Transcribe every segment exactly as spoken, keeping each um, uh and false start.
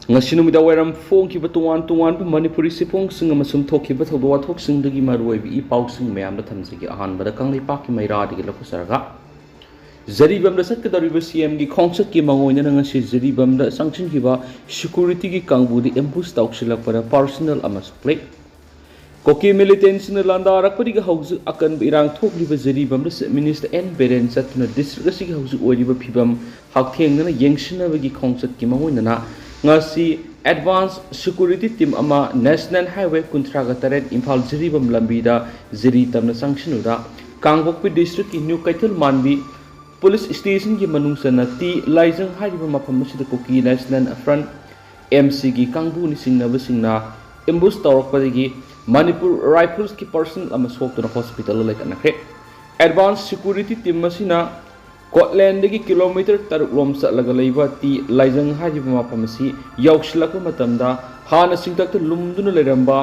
ꯉꯁꯤ ꯅꯨꯃꯤꯗꯥꯡ ꯋꯥꯏꯔꯝ ꯐꯣꯡꯈꯤꯕ ꯇꯣꯉꯥꯟ ꯇꯣꯉꯥꯟꯕ ꯃꯅꯤꯄꯨꯔꯤ ꯆꯦꯐꯣꯡꯁꯤꯡ ꯑꯃꯁꯨꯡ ꯊꯣꯛꯈꯤꯕ ꯊꯧꯗꯣꯛ ꯋꯥꯊꯣꯛꯁꯤꯡꯗꯒꯤ ꯃꯔꯨꯑꯣꯏꯕ ꯏ ꯄꯥꯎꯁꯤꯡ ꯃꯌꯥꯝꯗ ꯊꯝꯖꯒꯦ꯫ ꯑꯍꯥꯟꯕꯗ ꯀꯪꯂꯩꯄꯥꯛꯀꯤ ꯃꯩꯔꯥꯗꯒꯤ ꯂꯧꯊꯖꯔꯒ, ꯖꯔꯤꯕꯝꯗ ꯆꯠꯀꯗꯧꯔꯤꯕ ꯁꯤ ꯑꯦꯝꯒꯤ ꯈꯣꯡꯆꯠꯀꯤ ꯃꯥꯡꯑꯣꯏꯅꯅ ꯉꯁꯤ ꯖꯔꯤꯕꯝꯗ ꯆꯪꯁꯤꯟꯈꯤꯕ ꯁꯦꯀ꯭ꯌꯨꯔꯤꯇꯤꯒꯤ ꯀꯥꯡꯕꯨꯗ ꯑꯦꯝꯕꯨꯁ ꯇꯧꯁꯤꯜꯂꯛꯄꯗ ꯄꯥꯔꯁꯅꯦꯜ ꯑꯃ ꯁꯣꯛꯂꯦ꯫ ꯀꯨꯀꯤ ꯃꯤꯂꯤꯇꯦꯟꯁꯤꯡꯅ ꯂꯥꯟꯗꯥꯔꯛꯄꯗꯒꯤ ꯍꯧꯖꯤꯛ ꯑꯀꯟꯕ ꯏꯔꯥꯡ ꯊꯣꯛꯂꯤꯕ ꯖꯔꯤꯕꯝꯗ ꯆꯤꯐ ꯃꯤꯅꯤꯁꯇꯔ ꯑꯦꯟ ꯕꯤꯔꯦꯟ ꯆꯠꯇꯨꯅ ꯗꯤꯁꯇ꯭ꯔꯤꯛ ꯑꯁꯤꯒꯤ ꯍꯧꯖꯤꯛ ꯑꯣꯏꯔꯤꯕ ꯐꯤꯕꯝ ꯍꯛꯊꯦꯡꯅꯅ ꯌꯦꯡꯁꯤꯟꯅꯕꯒꯤ ꯈꯣꯡꯆꯠꯀꯤ ꯃꯥꯡꯑꯣꯏꯅꯅ ꯉꯁꯤ ꯑꯦꯗꯚꯥꯟꯁ ꯁꯦꯀ꯭ꯌꯨꯔꯤꯇꯤ ꯇꯤꯝ ꯑꯃ ꯅꯦꯁꯅꯦꯜ ꯍꯥꯏꯋꯦ ꯀꯨꯟꯊ꯭ꯔꯥꯒ ꯇꯔꯦꯠ ꯏꯝꯐꯥꯜ ꯖꯤꯔꯤꯕꯥꯝ ꯂꯝꯕꯤꯗ ꯖꯤꯔꯤ ꯇꯝꯅ ꯆꯪꯁꯤꯜꯂꯨꯗ ꯀꯥꯡꯄꯣꯛꯄꯤ ꯗꯤꯁꯇ꯭ꯔꯤꯛꯀꯤ ꯅ꯭ꯌꯨ ꯀꯩꯊꯦꯜ ꯃꯥꯟꯕꯤ ꯄꯨꯂꯤꯁ ꯁ꯭ꯇꯦꯁꯟꯒꯤ ꯃꯅꯨꯡ ꯆꯟꯅ ꯇꯤ ꯂꯥꯏꯖꯪ ꯍꯥꯏꯔꯤꯕ ꯃꯐꯝ ꯑꯁꯤꯗ ꯀꯨꯀꯤ ꯅꯦꯁꯅꯦꯜ ꯐ꯭ꯔꯟꯠ, ꯑꯦꯝ ꯁꯤꯒꯤ ꯀꯥꯡꯕꯨꯅ ꯆꯤꯡꯅꯕꯁꯤꯡꯅ ꯑꯦꯝꯕꯨꯁ ꯇꯧꯔꯛꯄꯗꯒꯤ ꯃꯅꯤꯄꯨꯔ ꯔꯥꯏꯐꯜꯁꯀꯤ ꯄꯥꯔꯁꯅꯦꯜ ꯑꯃ ꯁꯣꯛꯇꯨꯅ ꯍꯣꯁꯄꯤꯇꯥꯜꯗ ꯂꯩꯈꯠꯅꯈ꯭ꯔꯦ꯫ ꯑꯦꯗꯚꯥꯟꯁ ꯁꯦꯀ꯭ꯌꯨꯔꯤꯇꯤ ꯇꯤꯝ ꯑꯁꯤꯅ ꯀꯣꯠꯂꯦꯟꯗꯒꯤ ꯀꯤꯂꯣꯃꯤꯇꯔ ꯇꯔꯨꯛ ꯂꯣꯝ ꯆꯠꯂꯒ ꯂꯩꯕ ꯇꯤ ꯂꯥꯏꯖꯪ ꯍꯥꯏꯔꯤꯕ ꯃꯐꯝ ꯑꯁꯤ ꯌꯧꯁꯤꯜꯂꯛꯄ ꯃꯇꯝꯗ ꯍꯥꯟꯅ ꯆꯤꯡꯊꯛꯇ ꯂꯨꯝꯗꯨꯅ ꯂꯩꯔꯝꯕ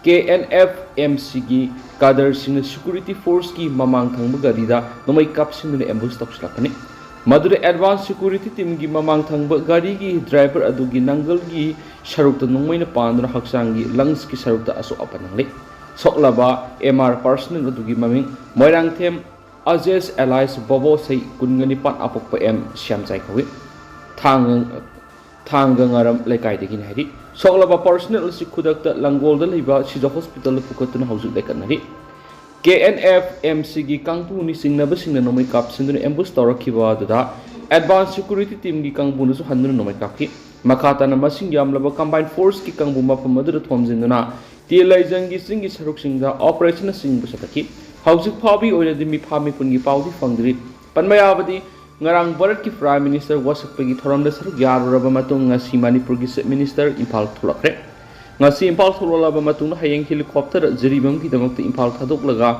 ꯀꯦ ꯑꯦꯟ ꯑꯦꯐ ꯑꯦꯝ ꯁꯤꯒꯤ ꯀꯥꯗꯔꯁꯤꯡꯅ ꯁꯦꯀ꯭ꯌꯨꯔꯤꯇꯤ ꯐꯣꯔꯁꯀꯤ ꯃꯃꯥꯡ ꯊꯪꯕ ꯒꯥꯔꯤꯗ ꯅꯣꯡꯃꯩ ꯀꯥꯞꯁꯤꯟꯗꯨꯅ ꯑꯦꯝꯕꯨꯁ ꯇꯧꯁꯤꯜꯂꯛꯄꯅꯤ꯫ ꯃꯗꯨꯗ ꯑꯦꯗꯚꯥꯟꯁ ꯁꯦꯀ꯭ꯌꯨꯔꯤꯇꯤ ꯇꯤꯝꯒꯤ ꯃꯃꯥꯡ ꯊꯪꯕ ꯒꯥꯔꯤꯒꯤ ꯗ꯭ꯔꯥꯏꯚꯔ ꯑꯗꯨꯒꯤ ꯅꯪꯒꯜꯒꯤ ꯁꯔꯨꯛꯇ ꯅꯣꯡꯃꯩꯅ ꯄꯥꯟꯗꯨꯅ ꯍꯛꯆꯥꯡꯒꯤ ꯂꯪꯁꯀꯤ ꯁꯔꯨꯛꯇ ꯑꯁꯣꯛ ꯑꯄꯟ ꯅꯪꯂꯤ꯫ ꯁꯣꯛꯂꯕ ꯑꯦꯝ ꯑꯥꯔ ꯄꯥꯔꯁꯅꯦꯜ ꯑꯗꯨꯒꯤ ꯃꯃꯤꯡ ꯃꯣꯏꯔꯥꯡꯊꯦꯝ ꯑꯖꯦꯁ ꯑꯦꯂꯥꯏꯁ ꯕꯣꯕꯣ ꯁꯩ ꯀꯨꯟꯒ ꯅꯤꯄꯥꯟ ꯑꯄꯣꯛꯄ ꯑꯦꯝ ꯁ꯭ꯌꯥꯝꯆꯥꯏ ꯀꯧꯏ꯫ ꯊꯥꯡꯒ ꯊꯥꯡꯒ ꯉꯥꯔꯝ ꯂꯩꯀꯥꯏꯗꯒꯤꯅꯤ ꯍꯥꯏꯔꯤ꯫ ꯁꯣꯛꯂꯕ ꯄꯥꯔꯁꯅꯦꯜ ꯑꯁꯤ ꯈꯨꯗꯛꯇ ꯂꯪꯒꯣꯜꯗ ꯂꯩꯕ ꯁꯤꯖ ꯍꯣꯁꯄꯤꯇꯥꯜꯗ ꯄꯨꯈꯠꯇꯨꯅ ꯍꯧꯖꯤꯛ ꯂꯩꯈꯠꯅꯔꯤ꯫ ꯀꯦ ꯑꯦꯟ ꯑꯦꯐ ꯑꯦꯝ ꯁꯤꯒꯤ ꯀꯥꯡꯕꯨꯅꯤ ꯆꯤꯡꯅꯕꯁꯤꯡꯅ ꯅꯣꯡꯃꯩ ꯀꯥꯞꯁꯤꯟꯗꯨꯅ ꯑꯦꯝꯕꯨꯁ ꯇꯧꯔꯛꯈꯤꯕ ꯑꯗꯨꯗ ꯑꯦꯗꯚꯥꯟꯁ ꯁꯦꯀ꯭ꯌꯨꯔꯤꯇꯤ ꯇꯤꯝꯒꯤ ꯀꯥꯡꯕꯨꯅꯁꯨ ꯍꯟꯗꯨꯅ ꯅꯣꯡꯃꯩ ꯀꯥꯞꯈꯤ꯫ ꯃꯈꯥ ꯇꯥꯅ ꯃꯁꯤꯡ ꯌꯥꯝꯂꯕ ꯀꯝꯕꯥꯏꯟ ꯐꯣꯔꯁꯀꯤ ꯀꯥꯡꯕꯨ ꯃꯐꯝ ꯑꯗꯨꯗ ꯊꯣꯝꯖꯤꯟꯗꯨꯅ ꯇꯤ ꯂꯩꯖꯪꯒꯤ ꯆꯤꯡꯒꯤ ꯁꯔꯨꯛꯁꯤꯡꯗ ꯑꯣꯄꯔꯦꯁꯟꯅꯆꯤꯡꯕ ꯆꯠꯊꯈꯤ꯫ ꯍꯧꯖꯤꯛ ꯐꯥꯎꯕꯒꯤ ꯑꯣꯏꯅꯗꯤ ꯃꯤꯐꯥ ꯃꯤꯄꯨꯟꯒꯤ ꯄꯥꯎꯗꯤ ꯐꯪꯗ꯭ꯔꯤ꯫ ꯄꯟꯕ ꯌꯥꯕꯗꯤ, ꯉꯔꯥꯡ ꯚꯥꯔꯠꯀꯤ ꯄ꯭ꯔꯥꯏꯝ ꯃꯤꯅꯤꯁꯇꯔ ꯋꯥꯁꯛꯄꯒꯤ ꯊꯧꯔꯝꯗ ꯁꯔꯨꯛ ꯌꯥꯔꯨꯔꯕ ꯃꯇꯨꯡ ꯉꯁꯤ ꯃꯅꯤꯄꯨꯔꯒꯤ ꯆꯤꯐ ꯃꯤꯅꯤꯁꯇꯔ ꯏꯝꯐꯥꯜ ꯊꯣꯛꯂꯛꯈ꯭ꯔꯦ꯫ ꯉꯁꯤ ꯏꯝꯐꯥꯜ ꯊꯣꯛꯂꯛꯂꯕ ꯃꯇꯨꯡꯗ ꯍꯌꯦꯡ ꯍꯦꯂꯤꯀꯣꯞꯇꯔ ꯖꯤꯔꯤꯕꯥꯝꯒꯤꯗꯃꯛꯇ ꯏꯝꯐꯥꯜ ꯊꯥꯗꯣꯛꯂꯒ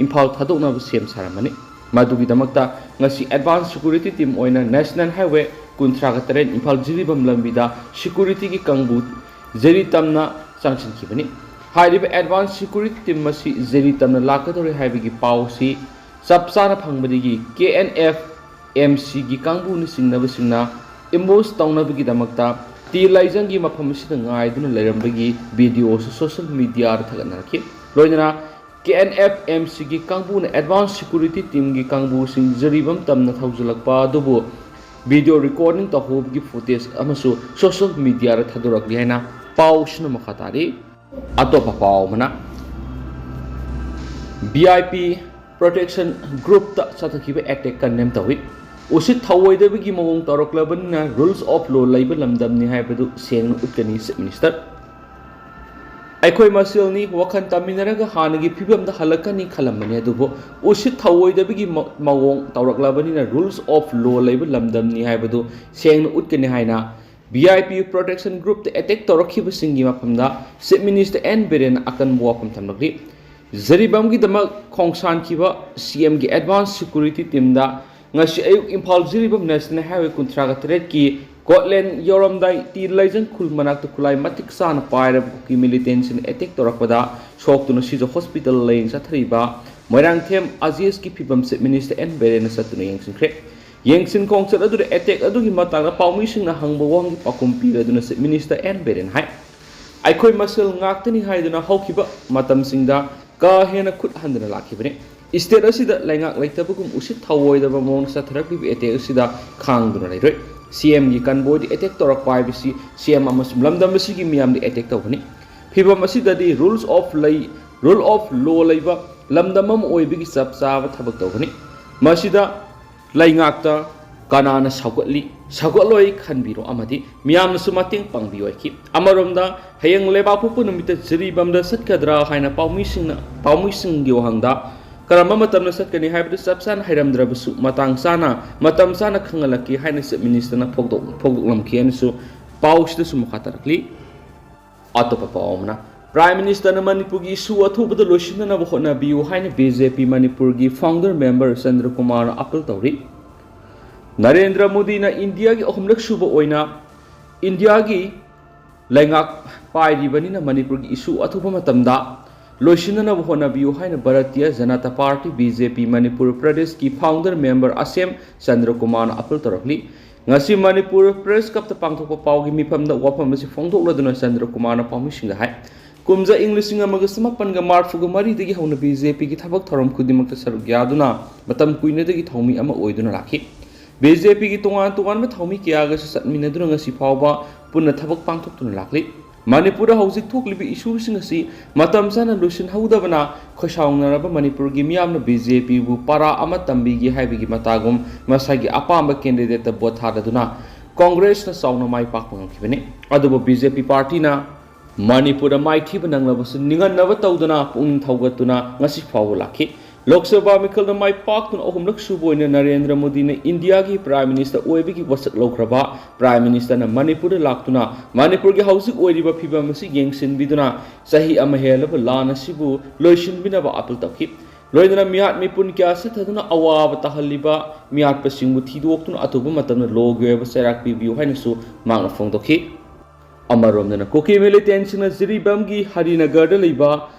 ꯏꯝꯐꯥꯜ ꯊꯥꯗꯣꯛꯅꯕ ꯁꯦꯝ ꯁꯥꯔꯝꯃꯅꯤ꯫ ꯃꯗꯨꯒꯤꯗꯃꯛꯇ ꯉꯁꯤ ꯑꯦꯗꯚꯥꯟꯁ ꯁꯦꯀ꯭ꯌꯨꯔꯤꯇꯤ ꯇꯤꯝ ꯑꯣꯏꯅ ꯅꯦꯁꯅꯦꯜ ꯍꯥꯏꯋꯦ ꯀꯨꯟꯊ꯭ꯔꯥꯒ ꯇꯔꯦꯠ ꯏꯝꯐꯥꯜ ꯖꯤꯔꯤꯕꯥꯝ ꯂꯝꯕꯤꯗ ꯁꯦꯀ꯭ꯌꯨꯔꯤꯇꯤꯒꯤ ꯀꯥꯡꯕꯨ ꯖꯤꯔꯤ ꯇꯝꯅ ꯆꯪꯁꯤꯟꯈꯤꯕꯅꯤ꯫ ꯍꯥꯏꯔꯤꯕ ꯑꯦꯗꯚꯥꯟꯁ ꯁꯦꯀ꯭ꯌꯨꯔꯤꯇꯤ ꯇꯤꯝ ꯑꯁꯤ ꯖꯤꯔꯤ ꯇꯝꯅ ꯂꯥꯛꯀꯗꯧꯔꯦ ꯍꯥꯏꯕꯒꯤ ꯄꯥꯎꯁꯤ ꯆꯞ ꯆꯥꯅ ꯐꯪꯕꯗꯒꯤ ꯀꯦ ꯑꯦꯟ ꯑꯦꯐ ꯑꯦꯝ ꯁꯤꯒꯤ ꯀꯥꯡꯕꯨꯅ ꯆꯤꯡꯅꯕꯁꯤꯡꯅ ꯑꯦꯝꯕꯨꯁ ꯇꯧꯅꯕꯒꯤꯗꯃꯛꯇ ꯇꯤ ꯂꯥꯏꯖꯪꯒꯤ ꯃꯐꯝ ꯑꯁꯤꯗ ꯉꯥꯏꯗꯨꯅ ꯂꯩꯔꯝꯕꯒꯤ ꯚꯤꯗꯤꯑꯣꯁꯨ ꯁꯣꯁꯤꯌꯦꯜ ꯃꯤꯗꯤꯌꯥꯗ ꯊꯥꯒꯠꯅꯔꯛꯈꯤ꯫ ꯂꯣꯏꯅꯅ ꯀꯦ ꯑꯦꯟ ꯑꯦꯐ ꯑꯦꯝ ꯁꯤꯒꯤ ꯀꯥꯡꯕꯨꯅ ꯑꯦꯗꯚꯥꯟꯁ ꯁꯦꯀ꯭ꯌꯨꯔꯤꯇꯤ ꯇꯤꯝꯒꯤ ꯀꯥꯡꯕꯨꯁꯤꯡ ꯖꯤꯔꯤꯕꯥꯝ ꯇꯝꯅ ꯊꯧꯖꯤꯜꯂꯛꯄ ꯑꯗꯨꯕꯨ ꯚꯤꯗꯤꯑꯣ ꯔꯦꯀꯣꯔꯗꯤꯡ ꯇꯧꯍꯧꯕꯒꯤ ꯐꯨꯇꯦꯖ ꯑꯃꯁꯨ ꯁꯣꯁꯤꯌꯦꯜ ꯃꯤꯗꯤꯌꯥꯗ ꯊꯥꯗꯣꯔꯛꯂꯤ ꯍꯥꯏꯅ ꯄꯥꯎꯁꯤꯅ ꯃꯈꯥ ꯇꯥꯔꯤ꯫ ꯑꯇꯣꯞꯄ ꯄꯥꯎ ꯑꯃꯅ, ꯚꯤ ꯑꯥꯏ ꯄꯤ ꯄ꯭ꯔꯣꯇꯦꯛꯁꯟ ꯒ꯭ꯔꯨꯞꯇ ꯆꯠꯊꯈꯤꯕ ꯑꯦꯇꯦꯛ ꯀꯟꯗꯦꯝ ꯇꯧꯏ꯫ ꯎꯁꯤꯠ ꯊꯧꯑꯣꯏꯗꯕꯒꯤ ꯃꯑꯣꯡ ꯇꯧꯔꯛꯂꯕꯅꯤꯅ ꯔꯨꯜꯁ ꯑꯣꯐ ꯂꯣ ꯂꯩꯕ ꯂꯝꯗꯝꯅꯤ ꯍꯥꯏꯕꯗꯨ ꯁꯦꯡꯅ ꯎꯠꯀꯅꯤ ꯆꯤꯐ ꯃꯤꯅꯤꯁꯇꯔ꯫ ꯑꯩꯈꯣꯏ ꯃꯁꯦꯜꯅꯤ, ꯋꯥꯈꯜ ꯇꯥꯃꯤꯟꯅꯔꯒ ꯍꯥꯟꯅꯒꯤ ꯐꯤꯕꯝꯗ ꯍꯜꯂꯛꯀꯅꯤ ꯈꯜꯂꯝꯕꯅꯤ, ꯑꯗꯨꯕꯨ ꯎꯁꯤꯠ ꯊꯧꯑꯣꯏꯗꯕꯒꯤ ꯃ-, ꯃꯑꯣꯡ ꯇꯧꯔꯛꯂꯕꯅꯤꯅ ꯔꯨꯜꯁ ꯑꯣꯐ ꯂꯣ ꯂꯩꯕ ꯂꯝꯗꯝꯅꯤ ꯍꯥꯏꯕꯗꯨ ꯁꯦꯡꯅ ꯎꯠꯀꯅꯤ ꯍꯥꯏꯅ ꯚꯤ ꯑꯥꯏ ꯄꯤ ꯄ꯭ꯔꯣꯇꯦꯛꯁꯟ ꯒ꯭ꯔꯨꯞꯇ ꯑꯦꯇꯦꯛ ꯇꯧꯔꯛꯈꯤꯕꯁꯤꯡꯒꯤ ꯃꯐꯝꯗ ꯆꯤꯐ ꯃꯤꯅꯤꯁꯇꯔ ꯑꯦꯟ ꯕꯤꯔꯦꯟꯅ ꯑꯀꯟꯕ ꯋꯥꯐꯝ ꯊꯝꯂꯛꯂꯤ꯫ ꯖꯤꯔꯤꯕꯥꯝꯒꯤꯗꯃꯛ ꯈꯣꯡꯁꯥꯟꯈꯤꯕ ꯁꯤ ꯑꯦꯝꯒꯤ ꯑꯦꯗꯚꯥꯟꯁ ꯁꯦꯀ꯭ꯌꯨꯔꯤꯇꯤ ꯇꯤꯝꯗ ꯉꯁꯤ ꯑꯌꯨꯛ ꯏꯝꯐꯥꯜ ꯖꯤꯔꯤꯕꯥꯝ ꯅꯦꯁꯅꯦꯜ ꯍꯥꯏꯋꯦ ꯀꯨꯟꯊ꯭ꯔꯥꯒ ꯇꯔꯦꯠꯀꯤ ꯀꯣꯠꯂꯦꯟ ꯌꯧꯔꯝꯗꯥꯏ ꯇꯤ ꯂꯥꯏꯖꯪ ꯈꯨꯜ ꯃꯅꯥꯛꯇ ꯈꯨꯠꯂꯥꯏ ꯃꯇꯤꯛ ꯆꯥꯅ ꯄꯥꯏꯔꯕ ꯀꯨꯀꯤ ꯃꯤꯂꯤꯇꯦꯟꯁꯤꯡꯅ ꯑꯦꯇꯦꯛ ꯇꯧꯔꯛꯄꯗ ꯁꯣꯛꯇꯨꯅ ꯁꯤꯖ ꯍꯣꯁꯄꯤꯇꯥꯜ ꯂꯥꯌꯦꯡ ꯆꯠꯊꯔꯤꯕ ꯃꯣꯏꯔꯥꯡꯊꯦꯝ ꯑꯖꯤꯁꯀꯤ ꯐꯤꯕꯝ ꯆꯤꯐ ꯃꯤꯅꯤꯁꯇꯔ ꯑꯦꯟ ꯕꯤꯔꯦꯟꯅ ꯆꯠꯇꯨꯅ ꯌꯦꯡꯁꯤꯟꯈ꯭ꯔꯦ꯫ ꯌꯦꯡꯁꯤꯟ ꯈꯣꯡꯆꯠ ꯑꯗꯨꯗ ꯑꯦꯇꯦꯛ ꯑꯗꯨꯒꯤ ꯃꯇꯥꯡꯗ ꯄꯥꯎꯃꯤꯁꯤꯡꯅ ꯍꯪꯕ ꯋꯥꯍꯪꯒꯤ ꯄꯥꯎꯈꯨꯝ ꯄꯤꯔꯗꯨꯅ ꯆꯤꯐ ꯃꯤꯅꯤꯁꯇꯔ ꯑꯦꯟ ꯕꯤꯔꯦꯟ ꯍꯥꯏ, ꯑꯩꯈꯣꯏ ꯃꯁꯦꯜ ꯉꯥꯛꯇꯅꯤ ꯍꯥꯏꯗꯨꯅ ꯍꯧꯈꯤꯕ ꯃꯇꯝꯁꯤꯡꯗ ꯀꯥ ꯍꯦꯟꯅ ꯈꯨꯠ ꯍꯟꯗꯅ ꯂꯥꯛꯈꯤꯕꯅꯤ꯫ ꯏꯁꯇꯦꯠ ꯑꯁꯤꯗ ꯂꯩꯉꯥꯛ ꯂꯩꯇꯕꯒꯨꯝ ꯎꯁꯤꯠ ꯊꯧꯑꯣꯏꯗꯕ ꯃꯑꯣꯡꯗ ꯆꯠꯊꯔꯛꯂꯤꯕ ꯑꯦꯇꯦꯛ ꯑꯁꯤꯗ ꯈꯥꯡꯗꯨꯅ ꯂꯩꯔꯣꯏ꯫ ꯁꯤ ꯑꯦꯝꯒꯤ ꯀꯟꯚꯣꯏꯗ ꯑꯦꯇꯦꯛ ꯇꯧꯔꯛꯄ ꯍꯥꯏꯕꯁꯤ ꯁꯤ ꯑꯦꯝ ꯑꯃꯁꯨꯡ ꯂꯝꯗꯝ ꯑꯁꯤꯒꯤ ꯃꯤꯌꯥꯝꯗ ꯑꯦꯇꯦꯛ ꯇꯧꯕꯅꯤ꯫ ꯐꯤꯕꯝ ꯑꯁꯤꯗꯗꯤ ꯔꯨꯜꯁ ꯑꯣꯐ ꯂꯩ, ꯔꯨꯜ ꯑꯣꯐ ꯂꯣ ꯂꯩꯕ ꯂꯝꯗꯝ ꯑꯃ ꯑꯣꯏꯕꯒꯤ ꯆꯞ ꯆꯥꯕ ꯊꯕꯛ ꯇꯧꯕꯅꯤ꯫ ꯃꯁꯤꯗ ꯂꯩꯉꯥꯛꯇ ꯀꯅꯥꯅ ꯁꯧꯒꯠꯂꯤ, ꯁꯧꯒꯠꯂꯣꯏ ꯈꯟꯕꯤꯔꯣ ꯑꯃꯗꯤ ꯃꯤꯌꯥꯝꯅꯁꯨ ꯃꯇꯦꯡ ꯄꯥꯡꯕꯤꯌꯣ ꯍꯥꯏꯈꯤ꯫ ꯑꯃꯔꯣꯝꯗ ꯍꯌꯦꯡ ꯂꯩꯕꯥꯛꯄꯣꯛꯄ ꯅꯨꯃꯤꯠꯇ ꯖꯤꯔꯤꯕꯥꯝꯗ ꯆꯠꯀꯗ꯭ꯔꯥ ꯍꯥꯏꯅ ꯄꯥꯎꯃꯤꯁꯤꯡꯅ, ꯄꯥꯎꯃꯤꯁꯤꯡꯒꯤ ꯋꯥꯍꯪꯗ ꯀꯔꯝꯕ ꯃꯇꯝꯗ ꯆꯠꯀꯅꯤ ꯍꯥꯏꯕꯗꯨ ꯆꯞ ꯆꯥꯅ ꯍꯥꯏꯔꯝꯗ꯭ꯔꯕꯁꯨ ꯃꯇꯥꯡ ꯆꯥꯅ, ꯃꯇꯝ ꯆꯥꯅ ꯈꯪꯍꯜꯂꯛꯀꯦ ꯍꯥꯏꯅ ꯆꯤꯐ ꯃꯤꯅꯤꯁꯇꯔꯅ ꯐꯣꯡꯗꯣꯛ-, ꯐꯣꯡꯗꯣꯛꯂꯝꯈꯤ ꯍꯥꯏꯅꯁꯨ ꯄꯥꯎꯁꯤꯗꯁꯨ ꯃꯈꯥ ꯇꯥꯔꯛꯂꯤ꯫ ꯑꯇꯣꯞꯄ ꯄꯥꯎ ꯑꯃꯅ, ꯄ꯭ꯔꯥꯏꯝ ꯃꯤꯅꯤꯁꯇꯔꯅ ꯃꯅꯤꯄꯨꯔꯒꯤ ꯏꯁꯨ ꯑꯊꯨꯕꯗ ꯂꯣꯏꯁꯤꯟꯅꯅꯕ ꯍꯣꯠꯅꯕꯤꯌꯨ ꯍꯥꯏꯅ ꯕꯤ ꯖꯦ ꯄꯤ ꯃꯅꯤꯄꯨꯔꯒꯤ ꯐꯥꯎꯟꯗꯔ ꯃꯦꯝꯕꯔ ꯆꯟꯗ꯭ꯔ ꯀꯨꯃꯥꯔꯅ ꯑꯥꯄꯤꯜ ꯇꯧꯔꯤ꯫ ꯅꯔꯦꯟꯗ꯭ꯔ ꯃꯣꯗꯤꯅ ꯏꯟꯗꯤꯌꯥꯒꯤ ꯑꯍꯨꯝꯂꯛ ꯁꯨꯕ ꯑꯣꯏꯅ ꯏꯟꯗꯤꯌꯥꯒꯤ ꯂꯩꯉꯥꯛ ꯄꯥꯏꯔꯤꯕꯅꯤꯅ ꯃꯅꯤꯄꯨꯔꯒꯤ ꯏꯁꯨ ꯑꯊꯨꯕ ꯃꯇꯝꯗ ꯂꯣꯏꯁꯤꯟꯅꯅꯕ ꯍꯣꯠꯅꯕꯤꯌꯨ ꯍꯥꯏꯅ Bharatiya Janata party, B J ꯄꯤ, ꯃꯅꯤꯄꯨꯔ ꯄ꯭ꯔꯗꯦꯁꯀꯤ ꯐꯥꯎꯟꯗꯔ ꯃꯦꯝꯕꯔ ꯑꯁꯦꯝ ꯆꯟꯗ꯭ꯔ ꯀꯨꯃꯥꯔꯅ ꯑꯥꯄꯤꯜ ꯇꯧꯔꯛꯂꯤ꯫ ꯉꯁꯤ ꯃꯅꯤꯄꯨꯔ ꯄ꯭ꯔꯦꯁ ꯀ꯭ꯂꯕꯇ ꯄꯥꯡꯊꯣꯛꯄ ꯄꯥꯎꯒꯤ ꯃꯤꯐꯝꯗ ꯋꯥꯐꯝ ꯑꯁꯤ ꯐꯣꯡꯗꯣꯛꯂꯗꯨꯅ ꯆꯟꯗ꯭ꯔ ꯀꯨꯃꯥꯔꯅ ꯄꯥꯎꯃꯤꯁꯤꯡꯗ ꯍꯥꯏ, ꯀꯨꯝꯖꯥ ꯏꯪ ꯂꯤꯁꯤꯡ ꯑꯃꯒ ꯆꯃꯥꯄꯟꯒ ꯃꯔꯤꯐꯨꯒ ꯃꯔꯤꯗꯒꯤ ꯍꯧꯅ ꯕꯤ ꯖꯦ ꯄꯤꯒꯤ ꯊꯕꯛ ꯊꯧꯔꯝ ꯈꯨꯗꯤꯡꯃꯛꯇ ꯁꯔꯨꯛ ꯌꯥꯗꯨꯅ ꯃꯇꯝ ꯀꯨꯏꯅꯗꯒꯤ ꯊꯧꯃꯤ ꯑꯃ ꯑꯣꯏꯗꯨꯅ ꯂꯥꯛꯈꯤ꯫ ꯕꯤ ꯖꯦ ꯄꯤꯒꯤ ꯇꯣꯉꯥꯟ ꯇꯣꯉꯥꯟꯕ ꯊꯧꯃꯤ ꯀꯌꯥꯒꯁꯨ ꯆꯠꯃꯤꯟꯅꯗꯨꯅ ꯉꯁꯤ ꯐꯥꯎꯕ ꯄꯨꯟꯅ ꯊꯕꯛ ꯄꯥꯡꯊꯣꯛꯇꯨꯅ ꯂꯥꯛꯂꯤ꯫ ꯃꯅꯤꯄꯨꯔꯗ ꯍꯧꯖꯤꯛ ꯊꯣꯛꯂꯤꯕ ꯏꯁꯨꯁꯤꯡ ꯑꯁꯤ ꯃꯇꯝ ꯆꯥꯅ ꯂꯣꯏꯁꯤꯟꯍꯧꯗꯕꯅ ꯈꯣꯏꯁꯥꯎꯅꯔꯕ ꯃꯅꯤꯄꯨꯔꯒꯤ ꯃꯤꯌꯥꯝꯅ ꯕꯤ ꯖꯦ ꯄꯤꯕꯨ ꯄꯔꯥ ꯑꯃ ꯇꯝꯕꯤꯒꯦ ꯍꯥꯏꯕꯒꯤ ꯃꯇꯥꯒꯨꯝ ꯃꯁꯥꯒꯤ ꯑꯄꯥꯝꯕ ꯀꯦꯟꯗꯤꯗꯦꯠꯇ ꯚꯣꯠ ꯊꯥꯗꯗꯨꯅ ꯀꯣꯡꯒ꯭ꯔꯦꯁꯅ ꯆꯥꯎꯅ ꯃꯥꯏ ꯄꯥꯛꯄ ꯉꯝꯈꯤꯕꯅꯤ꯫ ꯑꯗꯨꯕꯨ ꯕꯤ ꯖꯦ ꯄꯤ ꯄꯥꯔꯇꯤꯅ ꯃꯅꯤꯄꯨꯔꯗ ꯃꯥꯏꯊꯤꯕ ꯅꯪꯂꯕꯁꯨ ꯅꯤꯡꯍꯟꯅꯕ ꯇꯧꯗꯨꯅ ꯄꯨꯛꯅꯤꯡ ꯊꯧꯒꯠꯇꯨꯅ ꯉꯁꯤ ꯐꯥꯎꯕ ꯂꯥꯛꯈꯤ꯫ ꯂꯣꯛ ꯁꯚꯥ ꯃꯤꯈꯜꯗ ꯃꯥꯏ ꯄꯥꯛꯇꯨꯅ ꯑꯍꯨꯝꯂꯛ ꯁꯨꯕ ꯑꯣꯏꯅ ꯅꯔꯦꯟꯗ꯭ꯔ ꯃꯣꯗꯤꯅ ꯏꯟꯗꯤꯌꯥꯒꯤ ꯄ꯭ꯔꯥꯏꯝ ꯃꯤꯅꯤꯁꯇꯔ ꯑꯣꯏꯕꯒꯤ ꯋꯥꯁꯛ ꯂꯧꯈ꯭ꯔꯕ ꯄ꯭ꯔꯥꯏꯝ ꯃꯤꯅꯤꯁꯇꯔꯅ ꯃꯅꯤꯄꯨꯔꯗ ꯂꯥꯛꯇꯨꯅ ꯃꯅꯤꯄꯨꯔꯒꯤ ꯍꯧꯖꯤꯛ ꯑꯣꯏꯔꯤꯕ ꯐꯤꯕꯝ ꯑꯁꯤ ꯌꯦꯡꯁꯤꯟꯕꯤꯗꯨꯅ ꯆꯍꯤ ꯑꯃ ꯍꯦꯜꯂꯕ ꯂꯥꯟ ꯑꯁꯤꯕꯨ ꯂꯣꯏꯁꯤꯟꯕꯤꯅꯕ ꯑꯥꯄꯤꯜ ꯇꯧꯈꯤ꯫ ꯂꯣꯏꯅꯅ ꯃꯤꯍꯥꯠ ꯃꯤꯄꯨꯟ ꯀꯌꯥ ꯆꯠꯊꯗꯨꯅ ꯑꯋꯥꯕ ꯇꯥꯍꯜꯂꯤꯕ ꯃꯤꯍꯥꯠꯄꯁꯤꯡꯕꯨ ꯊꯤꯗꯣꯛꯇꯨꯅ ꯑꯊꯨꯕ ꯃꯇꯝꯗ ꯂꯣꯒꯤ ꯑꯣꯏꯕ ꯆꯩꯔꯥꯛ ꯄꯤꯕꯤꯌꯨ ꯍꯥꯏꯅꯁꯨ ꯃꯍꯥꯛꯅ ꯐꯣꯡꯗꯣꯛꯈꯤ꯫ ꯑꯃꯔꯣꯝꯗꯅ ꯀꯨꯀꯤ ꯃꯤꯂꯤꯇꯦꯟꯁꯤꯡꯅ ꯖꯤꯔꯤꯕꯥꯝꯒꯤ ꯍꯔꯤꯅꯒꯔꯗ ꯂꯩꯕ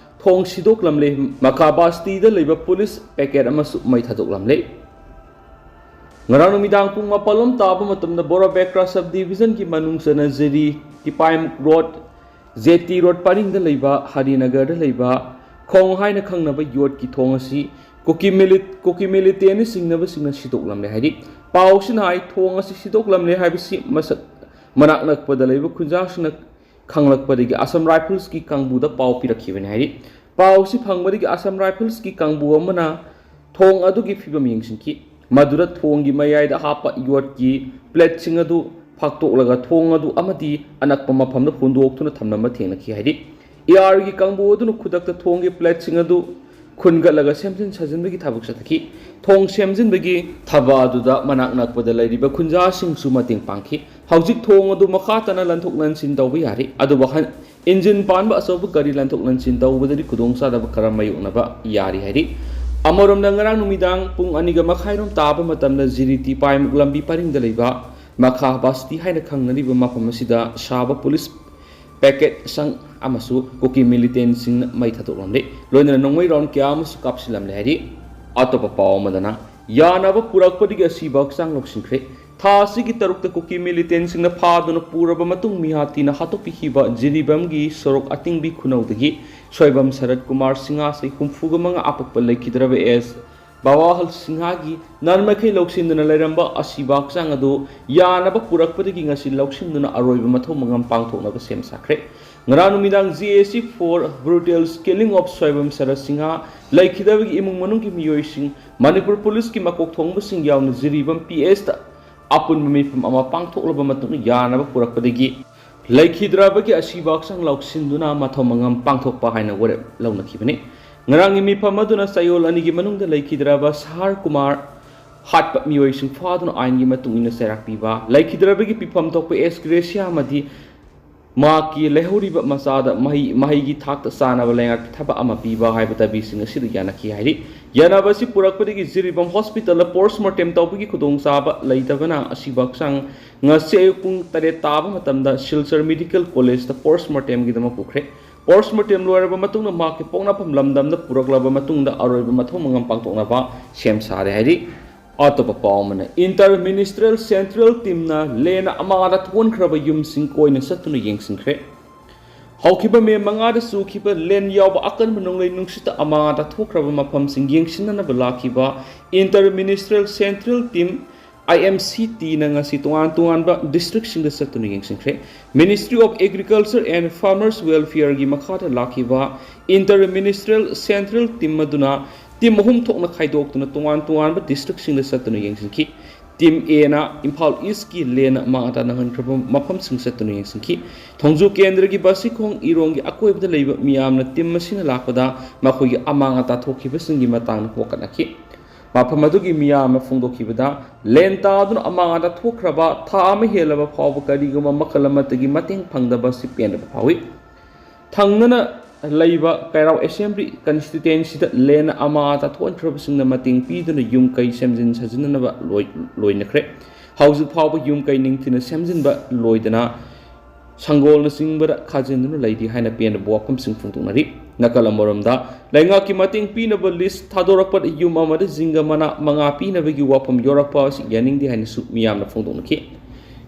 ꯊꯣꯡ ꯁꯤꯗꯣꯛꯂꯝꯂꯦ꯫ ꯃꯈꯥ ꯕꯥꯁꯇꯤꯗ ꯂꯩꯕ ꯄꯨꯂꯤꯁ ꯄꯦꯀꯦꯠ ꯑꯃꯁꯨ ꯃꯩ ꯊꯥꯗꯣꯛꯂꯝꯂꯦ꯫ ꯉꯔꯥꯡ ꯅꯨꯃꯤꯗꯥꯡ ꯄꯨꯡ ꯃꯥꯄꯜ ꯂꯣꯝ ꯇꯥꯕ ꯃꯇꯝꯗ ꯕꯣꯔꯥ ꯕꯦꯀ꯭ꯔꯥ ꯁꯕ ꯗꯤꯕꯤꯖꯟꯒꯤ ꯃꯅꯨꯡ ꯆꯟꯅ ꯖꯤꯔꯤ ꯇꯤꯄꯥꯏꯃꯨꯛ ꯔꯣꯗ, ꯖꯦ ꯇꯤ ꯔꯣꯗ ꯄꯔꯤꯡꯗ ꯂꯩꯕ ꯍꯔꯤꯅꯒꯔꯗ ꯂꯩꯕ ꯈꯣꯡ ꯍꯥꯏꯅ ꯈꯪꯅꯕ ꯌꯣꯠꯀꯤ ꯊꯣꯡ ꯑꯁꯤ ꯀꯨꯀꯤ ꯃꯤꯂꯤꯠ-, ꯀꯨꯀꯤ ꯃꯤꯂꯤꯇꯦꯟꯅ ꯆꯤꯡꯅꯕꯁꯤꯡꯅ ꯁꯤꯗꯣꯛꯂꯝꯂꯦ ꯍꯥꯏꯔꯤ꯫ ꯄꯥꯎꯁꯤꯅ ꯍꯥꯏ, ꯊꯣꯡ ꯑꯁꯤ ꯁꯤꯗꯣꯛꯂꯝꯂꯦ ꯍꯥꯏꯕꯁꯤ ꯃꯁꯛ ꯃꯅꯥꯛ ꯅꯛꯄꯗ ꯂꯩꯕ ꯈꯨꯟꯖꯥꯁꯤꯡꯅ ꯈꯪꯂꯛꯄꯗꯒꯤ ꯑꯁꯥꯝ ꯔꯥꯏꯐꯜꯁꯀꯤ ꯀꯥꯡꯕꯨꯗ ꯄꯥꯎ ꯄꯤꯔꯛꯈꯤꯕꯅꯤ ꯍꯥꯏꯔꯤ꯫ ꯄꯥꯎꯁꯤ ꯐꯪꯕꯗꯒꯤ ꯑꯁꯥꯝ ꯔꯥꯏꯐꯜꯁꯀꯤ ꯀꯥꯡꯕꯨ ꯑꯃꯅ ꯊꯣꯡ ꯑꯗꯨꯒꯤ ꯐꯤꯕꯝ ꯌꯦꯡꯁꯤꯟꯈꯤ꯫ ꯃꯗꯨꯗ ꯊꯣꯡꯒꯤ ꯃꯌꯥꯏꯗ ꯍꯥꯞꯄ ꯌꯣꯠꯀꯤ ꯄ꯭ꯂꯦꯠꯁꯤꯡ ꯑꯗꯨ ꯐꯥꯛꯇꯣꯛꯂꯒ ꯊꯣꯡ ꯑꯗꯨ ꯑꯃꯗꯤ ꯑꯅꯛꯄ ꯃꯐꯝꯗ ꯍꯨꯟꯗꯣꯛꯇꯨꯅ ꯊꯝꯂꯝꯕ ꯊꯦꯡꯅꯈꯤ ꯍꯥꯏꯔꯤ꯫ ꯑꯦ ꯑꯥꯔꯒꯤ ꯀꯥꯡꯕꯨ ꯑꯗꯨꯅ ꯈꯨꯗꯛꯇ ꯊꯣꯡꯒꯤ ꯄ꯭ꯂꯦꯠꯁꯤꯡ ꯑꯗꯨ ꯈꯨꯟꯒꯠꯂꯒ ꯁꯦꯝꯖꯤꯟ ꯁꯥꯖꯤꯟꯕꯒꯤ ꯊꯕꯛ ꯆꯠꯊꯈꯤ꯫ ꯊꯣꯡ ꯁꯦꯝꯖꯤꯟꯕꯒꯤ ꯊꯕꯛ ꯑꯗꯨꯗ ꯃꯅꯥꯛ ꯅꯛꯄꯗ ꯂꯩꯔꯤꯕ ꯈꯨꯟꯖꯥꯁꯤꯡꯁꯨ ꯃꯇꯦꯡ ꯄꯥꯡꯈꯤ꯫ ꯍꯧꯖꯤꯛ ꯊꯣꯡ ꯑꯗꯨ ꯃꯈꯥ ꯇꯥꯅ ꯂꯟꯊꯣꯛ ꯂꯟꯁꯤꯟ ꯇꯧꯕ ꯌꯥꯔꯤ, ꯑꯗꯨꯕꯨ ꯍꯟ-, ꯏꯟꯖꯤꯟ ꯄꯥꯟꯕ ꯑꯆꯧꯕ ꯒꯥꯔꯤ ꯂꯟꯊꯣꯛ ꯂꯟꯁꯤꯟ ꯇꯧꯕꯗꯗꯤ ꯈꯨꯗꯣꯡꯆꯥꯗꯕ ꯈꯔ ꯃꯥꯌꯣꯛꯅꯕ ꯌꯥꯔꯤ ꯍꯥꯏꯔꯤ꯫ ꯑꯃꯔꯣꯝꯗ ꯉꯔꯥꯡ ꯅꯨꯃꯤꯗꯥꯡ ꯄꯨꯡ ꯑꯅꯤꯒ ꯃꯈꯥꯏꯔꯣꯝ ꯇꯥꯕ ꯃꯇꯝꯗ ꯖꯤꯔꯤ ꯇꯤꯄꯥꯏꯃꯨꯛ ꯂꯝꯕꯤ ꯄꯔꯤꯡꯗ ꯂꯩꯕ ꯃꯈꯥ ꯕꯁꯇꯤ ꯍꯥꯏꯅ ꯈꯪꯅꯔꯤꯕ ꯃꯐꯝ ꯑꯁꯤꯗ ꯁꯥꯕ ꯄꯨꯂꯤꯁ ꯄꯦꯀꯦꯠ ꯁꯪ ꯑꯃꯁꯨ ꯀꯨꯀꯤ ꯃꯤꯂꯤꯇꯦꯟꯁꯤꯡꯅ ꯃꯩ ꯊꯥꯗꯣꯛꯂꯝꯂꯦ꯫ ꯂꯣꯏꯅꯅ ꯅꯣꯡꯃꯩ ꯔꯥꯎꯟ ꯀꯌꯥ ꯑꯃꯁꯨ ꯀꯥꯞꯁꯤꯜꯂꯝꯂꯦ ꯍꯥꯏꯔꯤ꯫ ꯑꯇꯣꯞꯄ ꯄꯥꯎ ꯑꯃꯗꯅ ꯌꯥꯅꯕ ꯄꯨꯔꯛꯄꯗꯒꯤ ꯑꯁꯤꯕ ꯍꯛꯆꯥꯡ ꯂꯧꯁꯤꯟꯈ꯭ꯔꯦ꯫ ꯊꯥ ꯑꯁꯤꯒꯤ ꯇꯔꯨꯛꯇ ꯀꯨꯀꯤ ꯃꯤꯂꯤꯇꯦꯟꯁꯤꯡꯅ ꯐꯥꯗꯨꯅ ꯄꯨꯔꯕ ꯃꯇꯨꯡ ꯃꯤꯍꯥꯇꯤꯅ ꯍꯥꯠꯇꯣꯛꯄꯤꯈꯤꯕ ꯖꯤꯔꯤꯕꯥꯝꯒꯤ ꯁꯣꯔꯣꯛ ꯑꯇꯤꯡꯕꯤ ꯈꯨꯅꯧꯗꯒꯤ ꯁꯣꯏꯕꯝ ꯁꯔꯠ ꯀꯨꯃꯥꯔ ꯁꯤꯡꯍ, ꯆꯍꯤ ꯍꯨꯝꯐꯨꯒ ꯃꯉꯥ, ꯑꯄꯛꯄ ꯂꯩꯈꯤꯗ꯭ꯔꯕ ꯑꯦꯁ ꯕꯋꯥꯍꯜ ꯁꯤꯡꯍꯒꯤ ꯅꯟꯃꯩꯈꯩ ꯂꯧꯁꯤꯟꯗꯨꯅ ꯂꯩꯔꯝꯕ ꯑꯁꯤꯕ ꯍꯛꯆꯥꯡ ꯑꯗꯨ ꯌꯥꯅꯕ ꯄꯨꯔꯛꯄꯗꯒꯤ ꯉꯁꯤ ꯂꯧꯁꯤꯟꯗꯨꯅ ꯑꯔꯣꯏꯕ ꯃꯊꯧ ꯃꯉꯝ ꯄꯥꯡꯊꯣꯛꯅꯕ ꯁꯦꯝ ꯁꯥꯈ꯭ꯔꯦ꯫ ꯉꯔꯥꯡ ꯅꯨꯃꯤꯗꯥꯡ G S C for brutal killing of Soibam ꯁꯔꯠ ꯁꯤꯡꯍ ꯂꯩꯈꯤꯗꯕꯒꯤ ꯏꯃꯨꯡ ꯃꯅꯨꯡꯒꯤ ꯃꯤꯑꯣꯏꯁꯤꯡ, ꯃꯅꯤꯄꯨꯔ ꯄꯨꯂꯤꯁꯀꯤ ꯃꯀꯣꯛ ꯊꯣꯡꯕꯁꯤꯡ ꯌꯥꯎꯅ ꯖꯤꯔꯤꯕꯥꯝ P S ꯇ ꯑꯄꯨꯟꯕ ꯃꯤꯐꯝ ꯑꯃ ꯄꯥꯡꯊꯣꯛꯂꯕ ꯃꯇꯨꯡꯗ ꯌꯥꯅꯕ ꯄꯨꯔꯛꯄꯗꯒꯤ ꯂꯩꯈꯤꯗ꯭ꯔꯕꯒꯤ ꯑꯁꯤꯕ ꯍꯛꯆꯥꯡ ꯂꯧꯁꯤꯟꯗꯨꯅ ꯃꯊꯧ ꯃꯉꯝ ꯄꯥꯡꯊꯣꯛꯄ ꯍꯥꯏꯅ ꯋꯥꯔꯦꯞ ꯂꯧꯅꯈꯤꯕꯅꯤ꯫ ꯉꯔꯥꯡꯒꯤ ꯃꯤꯐꯝ ꯑꯗꯨꯅ ꯆꯌꯣꯜ ꯑꯅꯤꯒꯤ ꯃꯅꯨꯡꯗ ꯂꯩꯈꯤꯗ꯭ꯔꯕ ꯁꯍꯔ ꯀꯨꯃꯥꯔ ꯍꯥꯠꯄ ꯃꯤꯑꯣꯏꯁꯤꯡ ꯐꯥꯗꯨꯅ ꯑꯥꯏꯟꯒꯤ ꯃꯇꯨꯡ ꯏꯟꯅ ꯆꯩꯔꯥꯛ ꯄꯤꯕ, ꯂꯩꯈꯤꯗ꯭ꯔꯕꯒꯤ ꯄꯤꯐꯝ ꯊꯣꯛꯄ ꯑꯦꯁ ꯒ꯭ꯔꯦꯁꯤꯌꯥ ꯑꯃꯗꯤ ꯃꯍꯥꯛꯀꯤ ꯂꯩꯍꯧꯔꯤꯕ ꯃꯆꯥꯗ ꯃꯍꯩ, ꯃꯍꯩꯒꯤ ꯊꯥꯛꯇ ꯆꯥꯅꯕ ꯂꯩꯉꯥꯛꯀꯤ ꯊꯕꯛ ꯑꯃ ꯄꯤꯕ ꯍꯥꯏꯕ ꯗꯥꯕꯤꯁꯤꯡ ꯑꯁꯤꯗ ꯌꯥꯅꯈꯤ ꯍꯥꯏꯔꯤ꯫ ꯌꯥꯅꯕ ꯑꯁꯤ ꯄꯨꯔꯛꯄꯗꯒꯤ ꯖꯤꯔꯤꯕꯥꯝ ꯍꯣꯁꯄꯤꯇꯥꯜꯗ ꯄꯣꯁꯃꯣꯔꯇꯦꯝ ꯇꯧꯕꯒꯤ ꯈꯨꯗꯣꯡꯆꯥꯕ ꯂꯩꯇꯕꯅ ꯑꯁꯤꯕ ꯍꯛꯆꯥꯡ ꯉꯁꯤ ꯑꯌꯨꯛ ꯄꯨꯡ ꯇꯔꯦꯠ ꯇꯥꯕ ꯃꯇꯝꯗ ꯁꯤꯜꯆꯔ ꯃꯦꯗꯤꯀꯦꯜ ꯀꯣꯂꯦꯖꯇ ꯄꯣꯁꯃꯣꯔꯇꯦꯝꯒꯤꯗꯃꯛ ꯄꯨꯈ꯭ꯔꯦ꯫ ꯄꯣꯁꯃꯣꯔꯇꯦꯝ ꯂꯣꯏꯔꯕ ꯃꯇꯨꯡꯗ ꯃꯍꯥꯛꯀꯤ ꯄꯣꯛꯅꯐꯝ ꯂꯝꯗꯝꯗ ꯄꯨꯔꯛꯂꯕ ꯃꯇꯨꯡꯗ ꯑꯔꯣꯏꯕ ꯃꯊꯧ ꯃꯉꯝ ꯄꯥꯡꯊꯣꯛꯅꯕ ꯁꯦꯝ ꯁꯥꯔꯦ ꯍꯥꯏꯔꯤ꯫ ꯑꯇꯣꯞꯄ ꯄꯥꯎ ꯑꯃꯅ, ꯏꯟꯇꯔ ꯃꯤꯅꯤꯁꯇ꯭ꯔꯤꯌꯦꯜ ꯁꯦꯟꯇ꯭ꯔꯦꯜ ꯇꯤꯝꯅ ꯂꯦꯟꯅ ꯑꯃꯥꯡ ꯑꯇꯥ ꯊꯣꯛꯍꯟꯈ꯭ꯔꯕ ꯌꯨꯝꯁꯤꯡ ꯀꯣꯏꯅ ꯆꯠꯇꯨꯅ ꯌꯦꯡꯁꯤꯟꯈ꯭ꯔꯦ꯫ ꯍꯧꯈꯤꯕ ꯃꯦ ꯃꯉꯥꯗ ꯆꯨꯈꯤꯕ ꯂꯦꯟ ꯌꯥꯎꯕ ꯑꯀꯟꯕ ꯅꯣꯡꯂꯩ ꯅꯨꯡꯁꯤꯠꯇ ꯑꯃꯥꯡ ꯑꯇꯥ ꯊꯣꯛꯈ꯭ꯔꯕ ꯃꯐꯝꯁꯤꯡ ꯌꯦꯡꯁꯤꯟꯅꯅꯕ ꯂꯥꯛꯈꯤꯕ inter ministerial central team, I M C T ꯅ ꯉꯁꯤ ꯇꯣꯉꯥꯟ ꯇꯣꯉꯥꯟꯕ ꯗꯤꯁꯇ꯭ꯔꯤꯛꯁꯤꯡꯗ ꯆꯠꯇꯨꯅ ꯌꯦꯡꯁꯤꯟꯈ꯭ꯔꯦ꯫ Ministry of Agriculture and Farmers Welfare ꯒꯤ ꯃꯈꯥꯗ ꯂꯥꯛꯈꯤꯕ ꯏꯟꯇꯔ ꯃꯤꯅꯤꯁꯇ꯭ꯔꯤꯌꯦꯜ ꯁꯦꯟꯇ꯭ꯔꯦꯜ ꯇꯤꯝ ꯑꯗꯨꯅ ꯇꯤꯝ ꯑꯍꯨꯝ ꯊꯣꯛꯅ ꯈꯥꯏꯗꯣꯛꯇꯨꯅ ꯇꯣꯉꯥꯟ ꯇꯣꯉꯥꯟꯕ ꯗꯤꯁꯇ꯭ꯔꯤꯛꯁꯤꯡꯗ ꯆꯠꯇꯨꯅ ꯌꯦꯡꯁꯤꯟꯈꯤ꯫ ꯇꯤꯝ ꯑꯦꯅ ꯏꯝꯐꯥꯜ ꯏꯁꯀꯤ ꯂꯦꯟꯅ ꯑꯃꯥꯡ ꯑꯇꯥ ꯅꯪꯍꯟꯈ꯭ꯔꯕ ꯃꯐꯝꯁꯤꯡ ꯆꯠꯇꯨꯅ ꯌꯦꯡꯁꯤꯟꯈꯤ꯫ ꯊꯣꯡꯖꯨ ꯀꯦꯟꯗ꯭ꯔꯒꯤ ꯕꯥꯁꯤꯈꯣꯡ ꯏꯔꯣꯡꯒꯤ ꯑꯀꯣꯏꯕꯗ ꯂꯩꯕ ꯃꯤꯌꯥꯝꯅ ꯇꯤꯝ ꯑꯁꯤꯅ ꯂꯥꯛꯄꯗ ꯃꯈꯣꯏꯒꯤ ꯑꯃꯥꯡ ꯑꯇꯥ ꯊꯣꯛꯈꯤꯕꯁꯤꯡꯒꯤ ꯃꯇꯥꯡꯗ ꯋꯥꯀꯠꯅꯈꯤ꯫ ꯃꯐꯝ ꯑꯗꯨꯒꯤ ꯃꯤꯌꯥꯝꯅ ꯐꯣꯡꯗꯣꯛꯈꯤꯕꯗ, ꯂꯦꯟ ꯇꯥꯗꯨꯅ ꯑꯃꯥꯡ ꯑꯇꯥ ꯊꯣꯛꯈ꯭ꯔꯕ ꯊꯥ ꯑꯃ ꯍꯦꯜꯂꯕ ꯐꯥꯎꯕ ꯀꯔꯤꯒꯨꯝꯕ ꯃꯈꯜ ꯑꯃꯠꯇꯒꯤ ꯃꯇꯦꯡ ꯐꯪꯗꯕ ꯑꯁꯤ ꯄꯦꯟꯗꯕ ꯐꯥꯎꯏ꯫ ꯊꯪꯅꯅ ꯂꯩꯕ ꯀꯩꯔꯥꯎ ꯑꯦꯁꯦꯝꯕ꯭ꯂꯤ ꯀꯟꯁꯇꯤꯇ꯭ꯋꯦꯟꯁꯤꯗ ꯂꯦꯟꯅ ꯑꯃꯥꯡ ꯑꯇꯥ ꯊꯣꯛꯍꯟꯈ꯭ꯔꯕꯁꯤꯡꯅ ꯃꯇꯦꯡ ꯄꯤꯗꯨꯅ ꯌꯨꯝ ꯀꯩ ꯁꯦꯝꯖꯤꯟ ꯁꯥꯖꯤꯟꯅꯅꯕ ꯂꯣꯏ-, ꯂꯣꯏꯅꯈ꯭ꯔꯦ꯫ ꯍꯧꯖꯤꯛ ꯐꯥꯎꯕ ꯌꯨꯝ ꯀꯩ ꯅꯤꯡꯊꯤꯅ ꯁꯦꯝꯖꯤꯟꯕ ꯂꯣꯏꯗꯅ ꯁꯪꯒꯣꯜꯅꯆꯤꯡꯕꯗ ꯈꯥꯖꯤꯟꯗꯨꯅ ꯂꯩꯔꯤ ꯍꯥꯏꯅ ꯄꯦꯟꯗꯕ ꯋꯥꯐꯝꯁꯤꯡ ꯐꯣꯡꯗꯣꯛꯅꯔꯤ꯫ ꯅꯥꯀꯜ ꯑꯃꯔꯣꯝꯗ, ꯂꯩꯉꯥꯛꯀꯤ ꯃꯇꯦꯡ ꯄꯤꯅꯕ ꯂꯤꯁ ꯊꯥꯗꯣꯔꯛꯄꯗ ꯌꯨꯝ ꯑꯃꯗ ꯖꯤꯡꯒ ꯃꯅꯥ ꯃꯉꯥ ꯄꯤꯅꯕꯒꯤ ꯋꯥꯐꯝ ꯌꯥꯎꯔꯛꯄ ꯑꯁꯤ ꯌꯥꯅꯤꯡꯗꯦ ꯍꯥꯏꯅꯁꯨ ꯃꯤꯌꯥꯝꯅ ꯐꯣꯡꯗꯣꯛꯅꯈꯤ꯫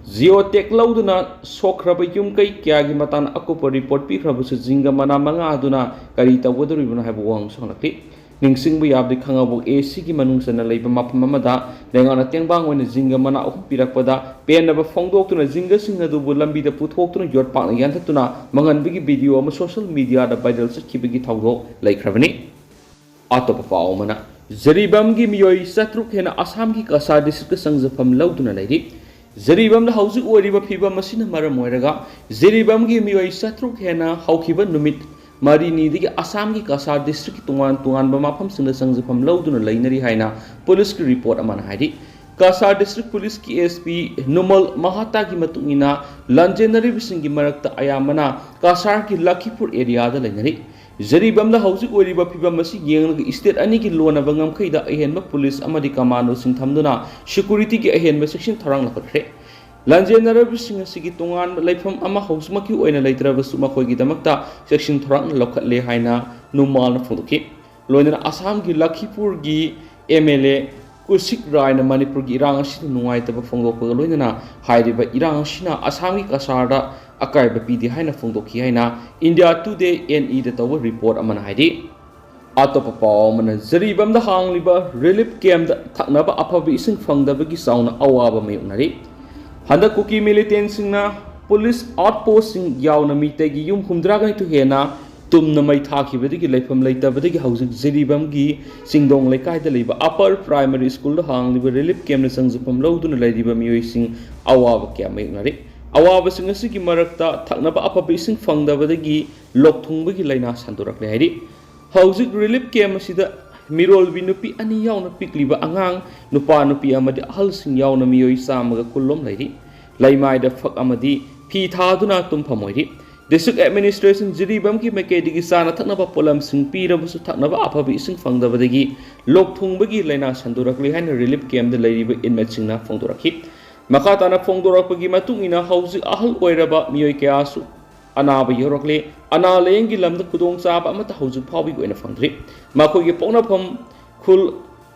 ꯖꯤꯑꯣ ꯇꯦꯒ ꯂꯧꯗꯨꯅ ꯁꯣꯛꯈ꯭ꯔꯕ ꯌꯨꯝ ꯀꯩ ꯀꯌꯥꯒꯤ ꯃꯇꯥꯡꯗ ꯑꯀꯨꯞꯄ ꯔꯤꯄꯣꯔꯠ ꯄꯤꯈ꯭ꯔꯕꯁꯨ, ꯖꯤꯡꯒ ꯃꯅꯥ ꯃꯉꯥ ꯑꯗꯨꯅ ꯀꯔꯤ ꯇꯧꯒꯗꯧꯔꯤꯕꯅꯣ ꯍꯥꯏꯕ ꯋꯥꯍꯪꯁꯨ ꯍꯪꯂꯛꯂꯤ꯫ ꯅꯤꯡꯁꯤꯡꯕ ꯌꯥꯕꯗꯤ, ꯈꯥꯉꯕꯣꯛ ꯑꯦ ꯁꯤꯒꯤ ꯃꯅꯨꯡ ꯆꯟꯅ ꯂꯩꯕ ꯃꯐꯝ ꯑꯃꯗ ꯂꯩꯉꯥꯛꯅ ꯇꯦꯡꯕꯥꯡ ꯑꯣꯏꯅ ꯖꯤꯡꯒ ꯃꯅꯥ ꯑꯍꯨꯝ ꯄꯤꯔꯛꯄꯗ ꯄꯦꯟꯗꯕ ꯐꯣꯡꯗꯣꯛꯇꯨꯅ ꯖꯤꯡꯒꯁꯤꯡ ꯑꯗꯨꯕꯨ ꯂꯝꯕꯤꯗ ꯄꯨꯊꯣꯛꯇꯨꯅ ꯌꯣꯠꯄꯥꯛꯅ ꯌꯥꯟꯊꯠꯇꯨꯅ ꯃꯥꯡꯍꯟꯕꯒꯤ ꯚꯤꯗꯤꯑꯣ ꯑꯃ ꯁꯣꯁꯤꯌꯦꯜ ꯃꯤꯗꯤꯌꯥꯗ ꯚꯥꯏꯔꯦꯜ ꯆꯠꯈꯤꯕꯒꯤ ꯊꯧꯗꯣꯛ ꯂꯩꯈ꯭ꯔꯕꯅꯤ꯫ ꯑꯇꯣꯞꯄ ꯄꯥꯎ ꯑꯃꯅ, ꯖꯔꯤꯕꯥꯝꯒꯤ ꯃꯤꯑꯣꯏ ꯆꯥꯇ꯭ꯔꯨꯛ ꯍꯦꯟꯅ ꯑꯁꯥꯝꯒꯤ ꯀꯁꯥꯔ ꯗꯤꯁꯇ꯭ꯔꯤꯛꯇ ꯆꯪꯖꯐꯝ ꯂꯧꯗꯨꯅ ꯂꯩꯔꯤ꯫ ꯖꯔꯤꯕꯥꯝꯗ ꯍꯧꯖꯤꯛ ꯑꯣꯏꯔꯤꯕ ꯐꯤꯕꯝ ꯑꯁꯤꯅ ꯃꯔꯝ ꯑꯣꯏꯔꯒ ꯖꯔꯤꯕꯥꯝꯒꯤ ꯃꯤꯑꯣꯏ ꯆꯥꯇ꯭ꯔꯨꯛ ꯍꯦꯟꯅ ꯍꯧꯈꯤꯕ ꯅꯨꯃꯤꯠ ꯃꯔꯤꯅꯤꯗꯒꯤ ꯑꯁꯥꯝꯒꯤ ꯀꯁꯥꯔ ꯗꯤꯁꯇ꯭ꯔꯤꯛꯀꯤ ꯇꯣꯉꯥꯟ ꯇꯣꯉꯥꯟꯕ ꯃꯐꯝꯁꯤꯡꯗ ꯆꯪꯖꯐꯝ ꯂꯧꯗꯨꯅ ꯂꯩꯅꯔꯤ ꯍꯥꯏꯅ ꯄꯨꯂꯤꯁꯀꯤ ꯔꯤꯄꯣꯔꯠ ꯑꯃꯅ ꯍꯥꯏꯔꯤ꯫ ꯀꯁꯥꯔ ꯗꯤꯁꯇ꯭ꯔꯤꯛ ꯄꯨꯂꯤꯁꯀꯤ ꯑꯦꯁ ꯄꯤ ꯅꯨꯃꯜ ꯃꯍꯥꯇꯥꯒꯤ ꯃꯇꯨꯡ ꯏꯟꯅ, ꯂꯥꯟꯖꯦꯟꯅꯔꯤꯕꯁꯤꯡꯒꯤ ꯃꯔꯛꯇ ꯑꯌꯥꯝꯕꯅ ꯀꯁꯥꯔꯒꯤ ꯂꯈꯤꯄꯨꯔ ꯑꯦꯔꯤꯌꯥꯗ ꯂꯩꯅꯔꯤ꯫ ꯖꯔꯤꯕꯥꯝꯗ ꯍꯧꯖꯤꯛ ꯑꯣꯏꯔꯤꯕ ꯐꯤꯕꯝ ꯑꯁꯤ ꯌꯦꯡꯂꯒ ꯏꯁꯇꯦꯠ ꯑꯅꯤꯒꯤ ꯂꯣꯟꯅꯕ ꯉꯝꯈꯩꯗ ꯑꯍꯦꯟꯕ ꯄꯨꯂꯤꯁ ꯑꯃꯗꯤ ꯀꯃꯥꯟꯗꯣꯁꯤꯡ ꯊꯝꯗꯨꯅ ꯁꯦꯀ꯭ꯌꯨꯔꯤꯇꯤꯒꯤ ꯑꯍꯦꯟꯕ ꯆꯦꯛꯁꯤꯟ ꯊꯧꯔꯥꯡ ꯂꯧꯈꯠꯈ꯭ꯔꯦ꯫ ꯂꯥꯟꯖꯦꯟꯅꯔꯕꯁꯤꯡ ꯑꯁꯤꯒꯤ ꯇꯣꯉꯥꯟꯕ ꯂꯩꯐꯝ ꯑꯃ ꯍꯧꯖꯤꯛꯃꯛꯀꯤ ꯑꯣꯏꯅ ꯂꯩꯇ꯭ꯔꯕꯁꯨ ꯃꯈꯣꯏꯒꯤꯗꯃꯛꯇ ꯆꯦꯛꯁꯤꯟ ꯊꯧꯔꯥꯡ ꯂꯧꯈꯠꯂꯦ ꯍꯥꯏꯅ ꯅꯨꯃꯥꯜꯅ ꯐꯣꯡꯗꯣꯛꯈꯤ꯫ ꯂꯣꯏꯅꯅ ꯑꯁꯥꯝꯒꯤ ꯂꯈꯤꯄꯨꯔꯒꯤ ꯑꯦꯝ ꯑꯦꯜ ꯑꯦ ꯀꯨꯁꯤꯛ ꯔꯥꯏꯅ ꯃꯅꯤꯄꯨꯔꯒꯤ ꯏꯔꯥꯡ ꯑꯁꯤꯗ ꯅꯨꯡꯉꯥꯏꯇꯕ ꯐꯣꯡꯗꯣꯛꯄꯒ ꯂꯣꯏꯅꯅ ꯍꯥꯏꯔꯤꯕ ꯏꯔꯥꯡ ꯑꯁꯤꯅ ꯑꯁꯥꯝꯒꯤ ꯀꯁꯥꯔꯗ ꯑꯀꯥꯏꯕ ꯄꯤꯗꯦ ꯍꯥꯏꯅ ꯐꯣꯡꯗꯣꯛꯈꯤ ꯍꯥꯏꯅ ꯏꯟꯗꯤꯌꯥ ꯇꯨꯗꯦ ꯑꯦꯟ ꯏꯗ ꯇꯧꯕ ꯔꯤꯄꯣꯔꯠ ꯑꯃꯅ ꯍꯥꯏꯔꯤ꯫ ꯑꯇꯣꯞꯄ ꯄꯥꯎ ꯑꯃꯅ, ꯖꯔꯤꯕꯥꯝꯗ ꯍꯥꯡꯂꯤꯕ ꯔꯤꯂꯤꯐ ꯀꯦꯝꯞꯇ ꯊꯛꯅꯕ ꯑꯐꯕ ꯏꯁꯤꯡ ꯐꯪꯗꯕꯒꯤ ꯆꯥꯎꯅ ꯑꯋꯥꯕ ꯃꯥꯌꯣꯛꯅꯔꯤ꯫ ꯍꯟꯗꯛ ꯀꯨꯀꯤ ꯃꯤꯂꯤꯇꯦꯟꯁꯤꯡꯅ ꯄꯨꯂꯤꯁ ꯑꯥꯎꯠꯄꯣꯁꯁꯤꯡ ꯌꯥꯎꯅ ꯃꯤꯇꯩꯒꯤ ꯌꯨꯝ ꯍꯨꯝꯗ꯭ꯔꯥꯒ ꯅꯤꯊꯣꯏ ꯍꯦꯟꯅ ꯇꯨꯝꯅ ꯃꯩ ꯊꯥꯈꯤꯕꯗꯒꯤ ꯂꯩꯐꯝ ꯂꯩꯇꯕꯗꯒꯤ ꯍꯧꯖꯤꯛ ꯖꯤꯔꯤꯕꯥꯝꯒꯤ ꯆꯤꯡꯗꯣꯡ ꯂꯩꯀꯥꯏꯗ ꯂꯩꯕ ꯑꯄꯔ ꯄ꯭ꯔꯥꯏꯃꯔꯤ ꯁ꯭ꯀꯨꯜꯗ ꯍꯥꯡꯂꯤꯕ ꯔꯤꯂꯤꯐ ꯀꯦꯝꯞꯅ ꯆꯪꯖꯐꯝ ꯂꯧꯗꯨꯅ ꯂꯩꯔꯤꯕ ꯃꯤꯑꯣꯏꯁꯤꯡ ꯑꯋꯥꯕ ꯀꯌꯥ ꯃꯥꯌꯣꯛꯅꯔꯤ꯫ ꯑꯋꯥꯕꯁꯤꯡ ꯑꯁꯤꯒꯤ ꯃꯔꯛꯇ ꯊꯛꯅꯕ ꯑꯐꯕ ꯏꯁꯤꯡ ꯐꯪꯗꯕꯗꯒꯤ ꯂꯣꯛ ꯊꯨꯡꯕꯒꯤ ꯂꯥꯏꯅꯥ ꯁꯟꯗꯣꯔꯛꯂꯦ ꯍꯥꯏꯔꯤ꯫ ꯍꯧꯖꯤꯛ ꯔꯤꯂꯤꯐ ꯀꯦꯝꯞ ꯑꯁꯤꯗ ꯃꯤꯔꯣꯜꯕꯤ ꯅꯨꯄꯤ ꯑꯅꯤ ꯌꯥꯎꯅ ꯄꯤꯛꯂꯤꯕ ꯑꯉꯥꯡ, ꯅꯨꯄꯥ ꯅꯨꯄꯤ ꯑꯃꯗꯤ ꯑꯍꯜꯁꯤꯡ ꯌꯥꯎꯅ ꯃꯤꯑꯣꯏ ꯆꯥꯝꯃꯒ ꯀꯨꯟ ꯂꯣꯝ ꯂꯩꯔꯤ꯫ ꯂꯩꯃꯥꯏꯗ ꯐꯛ ꯑꯃꯗꯤ ꯐꯤ ꯊꯥꯗꯨꯅ ꯇꯨꯝꯐꯝ ꯑꯣꯏꯔꯤ꯫ ꯗꯤꯁꯇ꯭ꯔꯤꯛ ꯑꯦꯗꯃꯤꯅꯤꯁꯇ꯭ꯔꯦꯁꯟ ꯖꯤꯔꯤꯕꯥꯝꯒꯤ ꯃꯥꯏꯀꯩꯗꯒꯤ ꯆꯥꯅ ꯊꯛꯅꯕ ꯄꯣꯠꯂꯝꯁꯤꯡ ꯄꯤꯔꯕꯁꯨ ꯊꯛꯅꯕ ꯑꯐꯕ ꯏꯁꯤꯡ ꯐꯪꯗꯕꯗꯒꯤ ꯂꯣꯛ ꯊꯨꯡꯕꯒꯤ ꯂꯥꯏꯅꯥ ꯁꯟꯗꯣꯔꯛꯂꯤ ꯍꯥꯏꯅ ꯔꯤꯂꯤꯐ ꯀꯦꯝꯞꯇ ꯂꯩꯔꯤꯕ ꯏꯟꯃꯦꯠꯁꯤꯡꯅ ꯐꯣꯡꯗꯣꯔꯛꯈꯤ꯫ ꯃꯈꯥ ꯇꯥꯅ ꯐꯣꯡꯗꯣꯔꯛꯄꯒꯤ ꯃꯇꯨꯡ ꯏꯟꯅ ꯍꯧꯖꯤꯛ ꯑꯍꯜ ꯑꯣꯏꯔꯕ ꯃꯤꯑꯣꯏ ꯀꯌꯥꯁꯨ ꯑꯅꯥꯕ ꯌꯧꯔꯛꯂꯦ꯫ ꯑꯅꯥ ꯂꯥꯌꯦꯡꯒꯤ ꯂꯝꯗ ꯈꯨꯗꯣꯡꯆꯥꯕ ꯑꯃꯠꯇ ꯍꯧꯖꯤꯛ ꯐꯥꯎꯕꯒꯤ ꯑꯣꯏꯅ ꯐꯪꯗ꯭ꯔꯤ꯫ ꯃꯈꯣꯏꯒꯤ ꯄꯣꯛꯅꯐꯝ ꯈꯨꯜ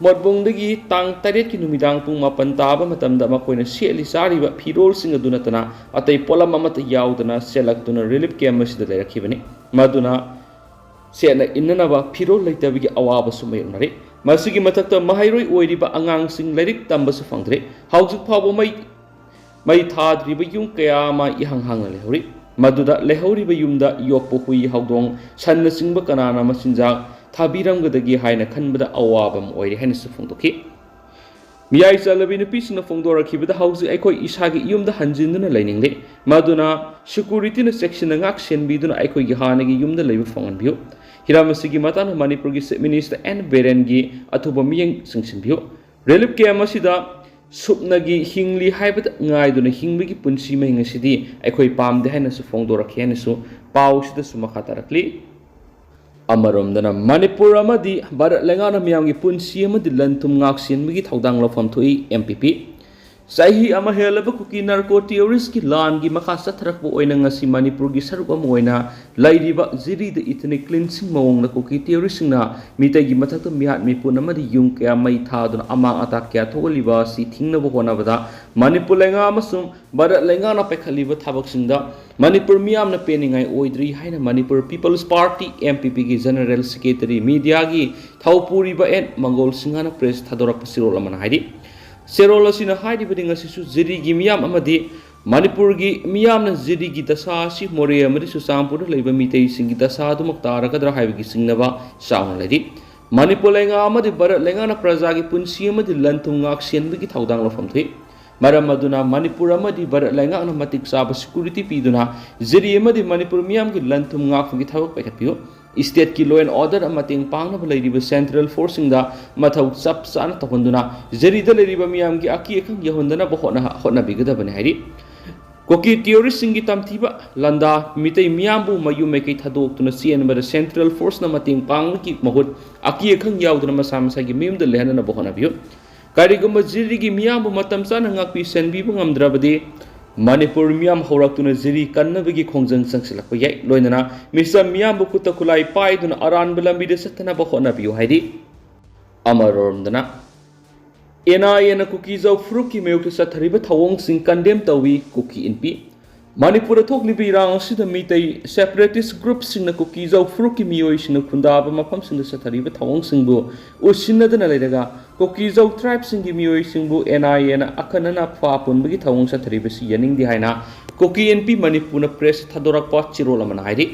ꯃꯣꯠꯕꯨꯡꯗꯒꯤ ꯇꯥꯡ ꯇꯔꯦꯠꯀꯤ ꯅꯨꯃꯤꯗꯥꯡ ꯄꯨꯡ ꯃꯥꯄꯟ ꯇꯥꯕ ꯃꯇꯝꯗ ꯃꯈꯣꯏꯅ ꯁꯦꯠꯂꯤ ꯆꯥꯔꯤꯕ ꯐꯤꯔꯣꯜꯁꯤꯡ ꯑꯗꯨ ꯅꯠꯇꯅ ꯑꯇꯩ ꯄꯣꯠꯂꯝ ꯑꯃꯠꯇ ꯌꯥꯎꯗꯅ ꯆꯦꯜꯂꯛꯇꯨꯅ ꯔꯤꯂꯤꯐ ꯀꯦꯝꯞ ꯑꯁꯤꯗ ꯂꯩꯔꯛꯈꯤꯕꯅꯤ꯫ ꯃꯗꯨꯅ ꯁꯦꯠꯅ ꯏꯟꯅꯅꯕ ꯐꯤꯔꯣꯜ ꯂꯩꯇꯕꯒꯤ ꯑꯋꯥꯕꯁꯨ ꯃꯥꯌꯣꯛꯅꯔꯤ꯫ ꯃꯁꯤꯒꯤ ꯃꯊꯛꯇ ꯃꯍꯩꯔꯣꯏ ꯑꯣꯏꯔꯤꯕ ꯑꯉꯥꯡꯁꯤꯡ ꯂꯥꯏꯔꯤꯛ ꯇꯝꯕꯁꯨ ꯐꯪꯗ꯭ꯔꯦ꯫ ꯍꯧꯖꯤꯛ ꯐꯥꯎꯕ ꯃꯩ ꯃꯩ ꯊꯥꯗ꯭ꯔꯤꯕ ꯌꯨꯝ ꯀꯌꯥ ꯑꯃ ꯏꯍꯥꯡ ꯍꯥꯡꯅ ꯂꯩꯍꯧꯔꯤ꯫ ꯃꯗꯨꯗ ꯂꯩꯍꯧꯔꯤꯕ ꯌꯨꯝꯗ ꯌꯣꯛꯄ ꯍꯨꯏ, ꯍꯧꯗꯣꯡ, ꯁꯟꯅꯆꯤꯡꯕ ꯀꯅꯥꯅ ꯃꯆꯤꯟꯖꯥꯛ ꯊꯥꯕꯤꯔꯝꯒꯗꯒꯦ ꯍꯥꯏꯅ ꯈꯟꯕꯗ ꯑꯋꯥꯕ ꯑꯃ ꯑꯣꯏꯔꯦ ꯍꯥꯏꯅꯁꯨ ꯐꯣꯡꯗꯣꯛꯈꯤ꯫ ꯃꯤꯌꯥꯏ ꯆꯜꯂꯕꯤ ꯅꯨꯄꯤꯁꯤꯡꯅ ꯐꯣꯡꯗꯣꯔꯛꯈꯤꯕꯗ, ꯍꯧꯖꯤꯛ ꯑꯩꯈꯣꯏ ꯏꯁꯥꯒꯤ ꯌꯨꯝꯗ ꯍꯟꯖꯤꯟꯗꯨꯅ ꯂꯩꯅꯤꯡꯂꯦ꯫ ꯃꯗꯨꯅ ꯁꯦꯀ꯭ꯌꯨꯔꯤꯇꯤꯅ ꯆꯦꯛꯁꯤꯟꯅ ꯉꯥꯛ ꯁꯦꯟꯕꯤꯗꯨꯅ ꯑꯩꯈꯣꯏꯒꯤ ꯍꯥꯟꯅꯒꯤ ꯌꯨꯝꯗ ꯂꯩꯕ ꯐꯪꯍꯟꯕꯤꯌꯨ꯫ ꯍꯤꯔꯝ ꯑꯁꯤꯒꯤ ꯃꯇꯥꯡꯗ ꯃꯅꯤꯄꯨꯔꯒꯤ ꯆꯤꯐ ꯃꯤꯅꯤꯁꯇꯔ ꯑꯦꯟ ꯕꯤꯔꯦꯟꯒꯤ ꯑꯊꯨꯕ ꯃꯤꯠꯌꯦꯡ ꯆꯪꯁꯤꯟꯕꯤꯌꯨ꯫ ꯔꯤꯂꯤꯐ ꯀꯦꯝꯞ ꯑꯁꯤꯗ ꯁꯨꯞꯅꯒꯤ ꯍꯤꯡꯂꯤ ꯍꯥꯏꯕꯗ ꯉꯥꯏꯗꯨꯅ ꯍꯤꯡꯕꯒꯤ ꯄꯨꯟꯁꯤ ꯃꯍꯤꯡ ꯑꯁꯤꯗꯤ ꯑꯩꯈꯣꯏ ꯄꯥꯝꯗꯦ ꯍꯥꯏꯅꯁꯨ ꯐꯣꯡꯗꯣꯔꯛꯈꯤ ꯍꯥꯏꯅꯁꯨ ꯄꯥꯎꯁꯤꯗꯁꯨ ꯃꯈꯥ ꯇꯥꯔꯛꯂꯤ꯫ ꯑꯃꯔꯣꯝꯗꯅ ꯃꯅꯤꯄꯨꯔ ꯑꯃꯗꯤ ꯚꯥꯔꯠ ꯂꯩꯉꯥꯛꯅ ꯃꯤꯌꯥꯝꯒꯤ ꯄꯨꯟꯁꯤ ꯑꯃꯗꯤ ꯂꯟ ꯊꯨꯝ ꯉꯥꯛ ꯁꯦꯟꯕꯒꯤ ꯊꯧꯗꯥꯡ ꯂꯧꯐꯝ ꯊꯣꯛꯏ ꯑꯦꯝ ꯄꯤ ꯄꯤ꯫ ꯆꯍꯤ ꯑꯃ ꯍꯦꯜꯂꯕ ꯀꯨꯀꯤ ꯅꯥꯔꯀꯣ ꯇꯦꯔꯣꯔꯤꯁꯀꯤ ꯂꯥꯟꯒꯤ ꯃꯈꯥ ꯆꯠꯊꯔꯛꯄ ꯑꯣꯏꯅ ꯉꯁꯤ ꯃꯅꯤꯄꯨꯔꯒꯤ ꯁꯔꯨꯛ ꯑꯃ ꯑꯣꯏꯅ ꯂꯩꯔꯤꯕ ꯖꯤꯔꯤꯗ ꯏꯊꯅꯤꯛ ꯀ꯭ꯂꯤꯟꯁꯤꯡ ꯃꯑꯣꯡꯗ ꯀꯨꯀꯤ ꯇꯦꯔꯣꯔꯤꯁꯁꯤꯡꯅ ꯃꯤꯇꯩꯒꯤ ꯃꯊꯛꯇ ꯃꯤꯍꯥꯠ ꯃꯤꯄꯨꯟ ꯑꯃꯗꯤ ꯌꯨꯝ ꯀꯌꯥ ꯃꯩ ꯊꯥꯗꯨꯅ ꯑꯃꯥꯡ ꯑꯇꯥ ꯀꯌꯥ ꯊꯣꯛꯍꯜꯂꯤꯕ ꯑꯁꯤ ꯊꯤꯡꯅꯕ ꯍꯣꯠꯅꯕꯗ ꯃꯅꯤꯄꯨꯔ ꯂꯩꯉꯥꯛ ꯑꯃꯁꯨꯡ ꯚꯥꯔꯠ ꯂꯩꯉꯥꯛꯅ ꯄꯥꯏꯈꯠꯂꯤꯕ ꯊꯕꯛꯁꯤꯡꯗ ꯃꯅꯤꯄꯨꯔ ꯃꯤꯌꯥꯝꯅ ꯄꯦꯟꯅꯤꯡꯉꯥꯏ ꯑꯣꯏꯗ꯭ꯔꯤ ꯍꯥꯏꯅ Manipur peoples party, M P ꯄꯤꯒꯤ ꯖꯦꯅꯔꯦꯜ ꯁꯦꯀ꯭ꯔꯦꯇꯔꯤ ꯃꯤꯗꯤꯌꯥꯒꯤ ꯊꯧꯄꯨꯔꯤꯕ ꯑꯦꯟ ꯃꯪꯒꯣꯜ ꯁꯤꯡꯍꯅ ꯄ꯭ꯔꯦꯁ ꯊꯥꯗꯣꯔꯛꯄ ꯆꯦꯔꯣꯜ ꯑꯃꯅ ꯍꯥꯏꯔꯤ꯫ ꯆꯦꯔꯣꯜ ꯑꯁꯤꯅ ꯍꯥꯏꯔꯤꯕꯗꯤ ꯉꯁꯤꯁꯨ ꯖꯤꯔꯤꯒꯤ ꯃꯤꯌꯥꯝ ꯑꯃꯗꯤ ꯃꯅꯤꯄꯨꯔꯒꯤ ꯃꯤꯌꯥꯝꯅ ꯖꯤꯔꯤꯒꯤ ꯗꯁꯥ ꯑꯁꯤ ꯃꯣꯔꯦ ꯑꯃꯗꯤ ꯆꯨꯔꯆꯥꯟꯄꯨꯔꯗ ꯂꯩꯕ ꯃꯤꯇꯩꯁꯤꯡꯒꯤ ꯗꯁꯥ ꯑꯗꯨꯃꯛ ꯇꯥꯔꯒꯗ꯭ꯔꯥ ꯍꯥꯏꯕꯒꯤ ꯆꯤꯡꯅꯕ ꯆꯥꯎꯅ ꯂꯩꯔꯤ꯫ ꯃꯅꯤꯄꯨꯔ ꯂꯩꯉꯥꯛ ꯑꯃꯗꯤ ꯚꯥꯔꯠ ꯂꯩꯉꯥꯛꯅ ꯄ꯭ꯔꯖꯥꯒꯤ ꯄꯨꯟꯁꯤ ꯑꯃꯗꯤ ꯂꯟ ꯊꯨꯝ ꯉꯥꯛ ꯁꯦꯟꯕꯒꯤ ꯊꯧꯗꯥꯡ ꯂꯧꯐꯝ ꯊꯣꯛꯏ꯫ ꯃꯔꯝ ꯑꯗꯨꯅ ꯃꯅꯤꯄꯨꯔ ꯑꯃꯗꯤ ꯚꯥꯔꯠ ꯂꯩꯉꯥꯛꯅ ꯃꯇꯤꯛ ꯆꯥꯕ ꯁꯦꯀ꯭ꯌꯨꯔꯤꯇꯤ ꯄꯤꯗꯨꯅ ꯖꯤꯔꯤ ꯑꯃꯗꯤ ꯃꯅꯤꯄꯨꯔ ꯃꯤꯌꯥꯝꯒꯤ ꯂꯟ ꯊꯨꯝ ꯉꯥꯛꯄꯒꯤ ꯊꯕꯛ ꯄꯥꯏꯈꯠꯄꯤꯌꯨ꯫ ꯁ꯭ꯇꯦꯠꯀꯤ ꯂꯣ ꯑꯦꯟ ꯑꯣꯔꯗꯔ ꯃꯇꯦꯡ ꯄꯥꯡꯅꯕ ꯂꯩꯔꯤꯕ ꯁꯦꯟꯇ꯭ꯔꯦꯜ ꯐꯣꯔꯁꯁꯤꯡꯗ ꯃꯊꯧ ꯆꯞ ꯆꯥꯅ ꯇꯧꯍꯟꯗꯨꯅ ꯖꯤꯔꯤꯗ ꯂꯩꯔꯤꯕ ꯃꯤꯌꯥꯝꯒꯤ ꯑꯀꯤ ꯑꯈꯪ ꯌꯧꯍꯟꯗꯅꯕ ꯍꯣꯠꯅ-, ꯍꯣꯠꯅꯕꯤꯒꯗꯕꯅꯤ ꯍꯥꯏꯔꯤ꯫ ꯀꯨꯀꯤ ꯇꯦꯔꯣꯔꯤꯁꯁꯤꯡꯒꯤ ꯇꯝꯊꯤꯕ ꯂꯥꯟꯗꯥ, ꯃꯤꯇꯩ ꯃꯤꯌꯥꯝꯕꯨ ꯃꯌꯨꯝ ꯃꯩꯀꯩ ꯊꯥꯗꯣꯛꯇꯨꯅ ꯆꯦꯟꯕꯗ ꯁꯦꯟꯇ꯭ꯔꯦꯜ ꯐꯣꯔꯁꯅ ꯃꯇꯦꯡ ꯄꯥꯡꯕꯒꯤ ꯃꯍꯨꯠ ꯑꯀꯤ ꯑꯈꯪ ꯌꯥꯎꯗꯅ ꯃꯁꯥ ꯃꯁꯥꯒꯤ ꯃꯌꯨꯝꯗ ꯂꯩꯍꯟꯅꯅꯕ ꯍꯣꯠꯅꯕꯤꯌꯨ꯫ ꯀꯔꯤꯒꯨꯝꯕ ꯖꯤꯔꯤꯒꯤ ꯃꯤꯌꯥꯝꯕꯨ ꯃꯇꯝ ꯆꯥꯅ ꯉꯥꯛꯄꯤ ꯁꯦꯟꯕꯤꯕ ꯉꯝꯗ꯭ꯔꯕꯗꯤ ꯃꯅꯤꯄꯨꯔ ꯃꯤꯌꯥꯝ ꯍꯧꯔꯛꯇꯨꯅ ꯖꯤꯔꯤ ꯀꯟꯅꯕꯒꯤ ꯈꯣꯡꯖꯪ ꯆꯪꯁꯤꯜꯂꯛꯄ ꯌꯥꯏ꯫ ꯂꯣꯏꯅꯅ ꯃꯤꯆꯝ ꯃꯤꯌꯥꯝꯕꯨ ꯈꯨꯠꯇ ꯈꯨꯠꯂꯥꯏ ꯄꯥꯏꯗꯨꯅ ꯑꯔꯥꯟꯕ ꯂꯝꯕꯤꯗ ꯆꯠꯇꯅꯕ ꯍꯣꯠꯅꯕꯤꯌꯨ ꯍꯥꯏꯔꯤ꯫ ꯑꯃꯔꯣꯝꯗꯅ, ꯑꯦꯟ ꯑꯥꯏ ꯑꯦꯅ ꯀꯨꯀꯤꯖꯧ ꯐꯨꯔꯨꯞꯀꯤ ꯃꯥꯌꯣꯛꯇ ꯆꯠꯊꯔꯤꯕ ꯊꯧꯑꯣꯡꯁꯤꯡ ꯀꯟꯗꯦꯝ ꯇꯧꯏ ꯀꯨꯀꯤ ꯏꯟꯄꯤ꯫ ꯃꯅꯤꯄꯨꯔꯗ ꯊꯣꯛꯂꯤꯕ ꯏꯔꯥꯡ ꯑꯁꯤꯗ ꯃꯤꯇꯩ separatist groupꯁꯤꯡꯅ ꯀꯨꯀꯤꯖꯧ ꯐꯨꯔꯨꯞꯀꯤ ꯃꯤꯑꯣꯏꯁꯤꯡꯅ ꯈꯨꯟꯗꯥꯕ ꯃꯐꯝꯁꯤꯡꯗ ꯆꯠꯊꯔꯤꯕ ꯊꯧꯑꯣꯡꯁꯤꯡꯕꯨ ꯎꯁꯤꯟꯅꯗꯅ ꯂꯩꯔꯒ ꯀꯨꯀꯤꯖꯧ tribeꯁꯤꯡꯒꯤ ꯃꯤꯑꯣꯏꯁꯤꯡꯕꯨ ꯑꯦꯟ ꯑꯥꯏ ꯑꯦꯅ ꯑꯈꯟꯅꯅ ꯐꯥ ꯄꯨꯟꯕꯒꯤ ꯊꯧꯑꯣꯡ ꯆꯠꯊꯔꯤꯕꯁꯤ ꯌꯥꯅꯤꯡꯗꯦ ꯍꯥꯏꯅ ꯀꯨꯀꯤ ꯏꯟꯄꯤ ꯃꯅꯤꯄꯨꯔꯅ press ꯊꯥꯗꯣꯔꯛꯄ ꯆꯦꯔꯣꯜ ꯑꯃꯅ ꯍꯥꯏꯔꯤ꯫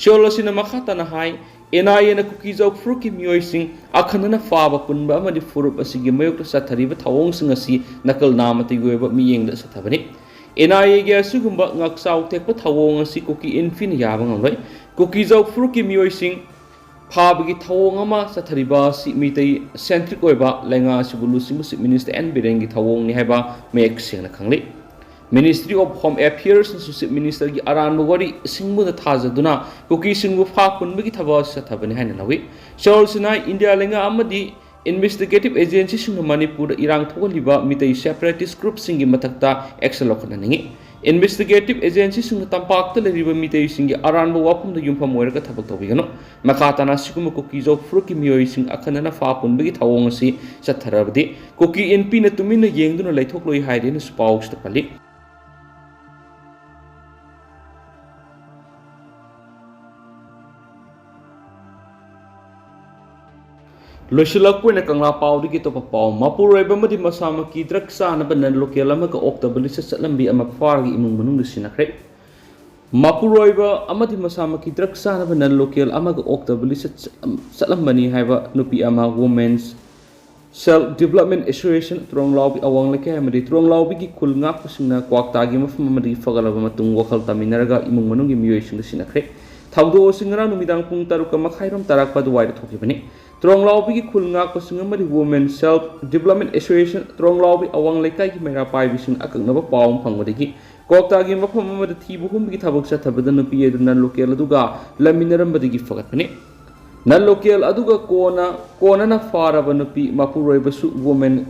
ꯆꯦꯔꯣꯜ ꯑꯁꯤꯅ ꯃꯈꯥ ꯇꯥꯅ ꯍꯥꯏ, ꯑꯦꯟ ꯑꯥꯏ ꯑꯦꯅ ꯀꯨꯀꯤꯖꯧ ꯐꯨꯔꯨꯞꯀꯤ ꯃꯤꯑꯣꯏꯁꯤꯡ ꯑꯈꯟꯅꯅ ꯐꯥꯕ ꯄꯨꯟꯕ ꯑꯃꯗꯤ ꯐꯨꯔꯨꯞ ꯑꯁꯤꯒꯤ ꯃꯥꯌꯣꯛꯇ ꯆꯠꯊꯔꯤꯕ ꯊꯧꯑꯣꯡꯁꯤꯡ ꯑꯁꯤ ꯅꯀꯜ ꯅꯥꯃꯇꯒꯤ ꯑꯣꯏꯕ ꯃꯤꯠꯌꯦꯡꯗ ꯆꯠꯊꯕꯅꯤ꯫ ꯑꯦꯟ ꯑꯥꯏ ꯑꯦꯒꯤ ꯑꯁꯤꯒꯨꯝꯕ ꯉꯥꯛꯆꯥꯎ ꯊꯦꯛꯄ ꯊꯧꯑꯣꯡ ꯑꯁꯤ ꯀꯨꯀꯤ ꯏꯟꯐꯤꯅ ꯌꯥꯕ ꯉꯝꯂꯣꯏ꯫ ꯀꯨꯀꯤꯖꯧ ꯐꯨꯔꯨꯞꯀꯤ ꯃꯤꯑꯣꯏꯁꯤꯡ ꯐꯥꯕꯒꯤ ꯊꯧꯑꯣꯡ ꯑꯃ ꯆꯠꯊꯔꯤꯕ ꯑꯁꯤ ꯃꯤꯇꯩ centric ꯑꯣꯏꯕ ꯂꯩꯉꯥꯛ ꯑꯁꯤꯕꯨ ꯂꯨꯆꯤꯡꯕ Chief Minister ꯑꯦꯟ ꯕꯤꯔꯦꯟꯒꯤ ꯊꯧꯑꯣꯡꯅꯤ ꯍꯥꯏꯕ ꯃꯌꯦꯛ ꯁꯦꯡꯅ ꯈꯪꯂꯤ꯫ Ministry of Home Affairsꯅꯁꯨ Chief Ministerꯒꯤ ꯑꯔꯥꯟꯕ ꯋꯥꯔꯤ ꯁꯤꯡꯕꯗ ꯊꯥꯖꯗꯨꯅ ꯀꯨꯀꯤꯁꯤꯡꯕꯨ ꯐꯥ ꯄꯨꯟꯕꯒꯤ ꯊꯕꯛ ꯑꯁꯤ ꯆꯠꯊꯕꯅꯤ ꯍꯥꯏꯅ ꯂꯧꯏ꯫ ꯆꯦꯔꯣꯜꯁꯤꯅ ꯏꯟꯗꯤꯌꯥ ꯂꯩꯉꯥꯛ ꯑꯃꯗꯤ investigative agencyꯁꯤꯡꯅ ꯃꯅꯤꯄꯨꯔꯗ ꯏꯔꯥꯡ ꯊꯣꯛꯍꯜꯂꯤꯕ ꯃꯤꯇꯩ separatist groupꯁꯤꯡꯒꯤ ꯃꯊꯛꯇ action ꯂꯧꯈꯠꯍꯟꯅꯤꯡꯏ꯫ Investigative agencyꯁꯤꯡꯅ ꯇꯝꯄꯥꯛꯇ ꯂꯩꯔꯤꯕ ꯃꯤꯇꯩꯁꯤꯡꯒꯤ ꯑꯔꯥꯟꯕ ꯋꯥꯐꯝꯗ ꯌꯨꯝꯐꯝ ꯑꯣꯏꯔꯒ ꯊꯕꯛ ꯇꯧꯕꯤꯒꯅꯨ꯫ ꯃꯈꯥ ꯇꯥꯅ ꯑꯁꯤꯒꯨꯝꯕ ꯀꯨꯀꯤꯖꯧ ꯐꯨꯔꯨꯞꯀꯤ ꯃꯤꯑꯣꯏꯁꯤꯡ ꯑꯈꯟꯅꯅ ꯐꯥ ꯄꯨꯟꯕꯒꯤ ꯊꯧꯑꯣꯡ ꯑꯁꯤ ꯆꯠꯊꯔꯕꯗꯤ ꯀꯨꯀꯤ ꯏꯟꯄꯤꯅ ꯇꯨꯃꯤꯟꯅ ꯌꯦꯡꯗꯨꯅ ꯂꯩꯊꯣꯛꯂꯣꯏ ꯍꯥꯏꯔꯦꯅꯁꯨ ꯄꯥꯎꯁꯤꯗ ꯄꯜꯂꯤ꯫ ꯂꯣꯏꯁꯤꯜꯂꯛꯄ ꯑꯣꯏꯅ ꯀꯪꯂꯥ ꯄꯥꯎꯗꯒꯤ ꯑꯇꯣꯞꯄ ꯄꯥꯎ꯫ ꯃꯄꯨꯔꯣꯏꯕ ꯑꯃꯗꯤ ꯃꯁꯥꯃꯛꯀꯤ drug ꯆꯥꯅꯕ non local ꯑꯃꯒ ꯑꯣꯛꯇꯕ ꯂꯤꯆꯠ ꯆꯠꯂꯝꯕꯤ ꯑꯃ ꯐꯥꯔꯒ ꯏꯃꯨꯡ ꯃꯅꯨꯡꯗ ꯁꯤꯟꯅꯈ꯭ꯔꯦ꯫ ꯃꯄꯨꯔꯣꯏꯕ ꯑꯃꯗꯤ ꯃꯁꯥꯃꯛꯀꯤ drug ꯆꯥꯅꯕ non local ꯑꯃꯒ ꯑꯣꯛꯇꯕ ꯂꯤꯆꯠ ꯆꯠꯂꯝꯕꯅꯤ ꯍꯥꯏꯕ ꯅꯨꯄꯤ ꯑꯃ Women's Self Development Association ꯇ꯭ꯔꯣꯡꯂꯥꯎꯕꯤ ꯑꯋꯥꯡ ꯂꯩꯀꯥꯏ ꯑꯃꯗꯤ ꯇ꯭ꯔꯣꯡꯂꯥꯎꯕꯤꯒꯤ ꯈꯨꯜ ꯉꯥꯛꯄꯁꯤꯡꯅ ꯀ꯭ꯋꯥꯛꯇꯥꯒꯤ ꯃꯐꯝ ꯑꯃꯗꯒꯤ ꯐꯒꯠꯂꯕ ꯃꯇꯨꯡ ꯋꯥꯈꯜ ꯇꯥꯃꯤꯟꯅꯔꯒ ꯏꯃꯨꯡ ꯃꯅꯨꯡꯒꯤ ꯃꯤꯑꯣꯏꯁꯤꯡꯗ ꯁꯤꯟꯅꯈ꯭ꯔꯦ꯫ ꯊꯧꯗꯣꯛ ꯑꯁꯤ ꯉꯔꯥꯡ ꯅꯨꯃꯤꯗꯥꯡ ꯄꯨꯡ ꯇꯔꯨꯛꯀ ꯃꯈꯥꯏꯔꯣꯝ ꯇꯥꯔꯛꯄ ꯑꯗꯨꯋꯥꯏꯗ ꯊꯣꯛꯈꯤꯕꯅꯤ꯫ ꯇ꯭ꯔꯣꯡꯂꯥꯎꯕꯤꯒꯤ ꯈꯨꯜ ꯉꯥꯛꯄꯁꯤꯡ ꯑꯃꯗꯤ Women Self Development Association ꯇ꯭ꯔꯣꯡꯂꯥꯎꯕꯤ ꯑꯋꯥꯡ ꯂꯩꯀꯥꯏꯒꯤ ꯃꯩꯔꯥ ꯄꯥꯏꯕꯤꯁꯤꯡ ꯑꯀꯛꯅꯕ ꯄꯥꯎ ꯑꯃ ꯐꯪꯕꯗꯒꯤ ꯀ꯭ꯋꯥꯛꯇꯥꯒꯤ ꯃꯐꯝ ꯑꯃꯗ ꯊꯤꯕ ꯍꯨꯝꯕꯒꯤ ꯊꯕꯛ ꯆꯠꯊꯕꯗ ꯅꯨꯄꯤ ꯑꯗꯨ non local ꯑꯗꯨꯒ ꯂꯩꯃꯤꯟꯅꯔꯝꯕꯗꯒꯤ ꯐꯒꯠꯄꯅꯤ꯫ Non local ꯑꯗꯨꯒ ꯀꯣꯟꯅ, ꯀꯣꯟꯅꯅ ꯐꯥꯔꯕ ꯅꯨꯄꯤ ꯃꯄꯨꯔꯣꯏꯕꯁꯨ Women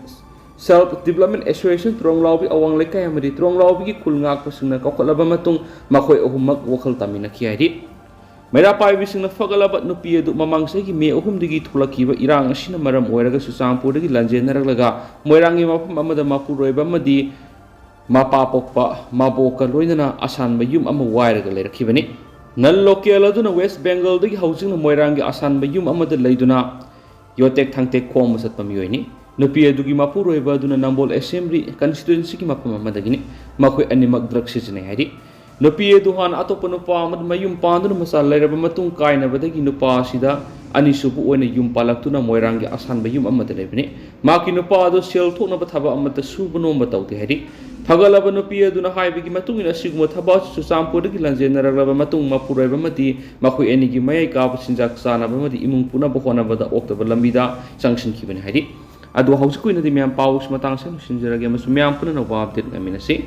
Self Development Association ꯇ꯭ꯔꯣꯡꯂꯥꯎꯕꯤ ꯑꯋꯥꯡ ꯂꯩꯀꯥꯏ ꯑꯃꯗꯤ ꯇ꯭ꯔꯣꯡꯂꯥꯎꯕꯤꯒꯤ ꯈꯨꯜ ꯉꯥꯛꯄꯁꯤꯡꯅ ꯀꯧꯈꯠꯂꯕ ꯃꯇꯨꯡ ꯃꯈꯣꯏ ꯑꯍꯨꯝꯃꯛ ꯋꯥꯈꯜ ꯇꯥꯃꯤꯟꯅꯈꯤ ꯍꯥꯏꯔꯤ꯫ ꯃꯩꯔꯥ ꯄꯥꯏꯕꯤꯁꯤꯡꯅ ꯐꯒꯠꯂꯕ ꯅꯨꯄꯤ ꯑꯗꯨ ꯃꯃꯥꯡ ꯆꯍꯤꯒꯤ ꯃꯦ ꯑꯍꯨꯝꯗꯒꯤ ꯊꯣꯛꯂꯛꯈꯤꯕ ꯏꯔꯥꯡ ꯑꯁꯤꯅ ꯃꯔꯝ ꯑꯣꯏꯔꯒ ꯆꯨꯔꯆꯥꯟꯄꯨꯔꯗꯒꯤ ꯂꯥꯟꯖꯦꯟꯅꯔꯛꯂꯒ ꯃꯣꯏꯔꯥꯡꯒꯤ ꯃꯐꯝ ꯑꯃꯗ ꯃꯄꯨꯔꯣꯏꯕ ꯑꯃꯗꯤ ꯃꯄꯥ ꯄꯣꯛꯄ ꯃꯕꯣꯛꯀ ꯂꯣꯏꯅꯅ ꯑꯁꯥꯟꯕ ꯌꯨꯝ ꯑꯃ ꯋꯥꯏꯔꯒ ꯂꯩꯔꯛꯈꯤꯕꯅꯤ꯫ ꯅꯟ ꯂꯣꯀꯦꯜ ꯑꯗꯨꯅ ꯋꯦꯁ ꯕꯦꯡꯒꯜꯗꯒꯤ ꯍꯧꯖꯤꯛꯅ ꯃꯣꯏꯔꯥꯡꯒꯤ ꯑꯁꯥꯟꯕ ꯌꯨꯝ ꯑꯃꯗ ꯂꯩꯗꯨꯅ ꯌꯣꯇꯦꯛ ꯊꯥꯡꯇꯦꯛ ꯈꯣꯝꯕ ꯆꯠꯄ ꯃꯤꯑꯣꯏꯅꯤ꯫ ꯅꯨꯄꯤ ꯑꯗꯨꯒꯤ ꯃꯄꯨꯔꯣꯏꯕ ꯑꯗꯨꯅ ꯅꯝꯕꯣꯜ ꯑꯦꯁꯦꯝꯕ꯭ꯂꯤ ꯀꯟꯁꯇꯤꯇ꯭ꯋꯦꯟꯁꯤꯒꯤ ꯃꯐꯝ ꯑꯃꯗꯒꯤꯅꯤ꯫ ꯃꯈꯣꯏ ꯑꯅꯤꯃꯛ ꯗ꯭ꯔꯒ ꯁꯤꯖꯤꯟꯅꯩ ꯍꯥꯏꯔꯤ꯫ ꯅꯨꯄꯤ ꯑꯗꯨ ꯍꯥꯟꯅ ꯑꯇꯣꯞꯄ ꯅꯨꯄꯥ ꯑꯃꯗ ꯃꯌꯨꯝ ꯄꯥꯟꯗꯨꯅ ꯃꯆꯥ ꯂꯩꯔꯕ ꯃꯇꯨꯡ ꯀꯥꯏꯅꯕꯗꯒꯤ ꯅꯨꯄꯥ ꯑꯁꯤꯗ ꯑꯅꯤꯁꯨꯕ ꯑꯣꯏꯅ ꯌꯨꯝ ꯄꯥꯜꯂꯛꯇꯨꯅ ꯃꯣꯏꯔꯥꯡꯒꯤ ꯑꯁꯥꯟꯕ ꯌꯨꯝ ꯑꯃꯗ ꯂꯩꯕꯅꯤ꯫ ꯃꯍꯥꯛꯀꯤ ꯅꯨꯄꯥ ꯑꯗꯨ ꯁꯦꯜ ꯊꯣꯛꯅꯕ ꯊꯕꯛ ꯑꯃꯠꯇ ꯁꯨꯕ ꯅꯣꯝꯕ ꯇꯧꯗꯦ ꯍꯥꯏꯔꯤ꯫ ꯐꯒꯠꯂꯕ ꯅꯨꯄꯤ ꯑꯗꯨꯅ ꯍꯥꯏꯕꯒꯤ ꯃꯇꯨꯡ ꯏꯟꯅ ꯑꯁꯤꯒꯨꯝꯕ ꯊꯕꯛ ꯑꯁꯤ ꯆꯨꯔꯆꯥꯟꯄꯨꯔꯗꯒꯤ ꯂꯥꯟꯖꯦꯟꯅꯔꯛꯂꯕ ꯃꯇꯨꯡ ꯃꯄꯨꯔꯣꯏꯕ ꯑꯃꯗꯤ ꯃꯈꯣꯏ ꯑꯅꯤꯒꯤ ꯃꯌꯥꯏ ꯀꯥꯕ ꯆꯤꯟꯖꯥꯛ ꯆꯥꯅꯕ ꯑꯃꯗꯤ ꯏꯃꯨꯡ ꯄꯨꯅꯕ ꯍꯣꯠꯅꯕꯗ ꯑꯣꯛꯇꯕ ꯂꯝꯕꯤꯗ ꯆꯪꯁꯤꯟꯈꯤꯕꯅꯤ ꯍꯥꯏꯔꯤ꯫ ꯑꯗꯨ ꯍꯧꯖꯤꯛꯀꯤ ꯑꯣꯏꯅꯗꯤ ꯃꯌꯥꯝ ꯄꯥꯎꯁꯤ ꯃꯇꯥꯡ ꯑꯁꯤꯗ ꯂꯣꯏꯁꯤꯟꯖꯔꯒꯦ ꯑꯃꯁꯨꯡ ꯃꯌꯥꯝ ꯄꯨꯝꯅꯃꯛ ꯑꯞꯗꯦꯠ ꯉꯥꯏꯃꯤꯟꯅꯁꯤ꯫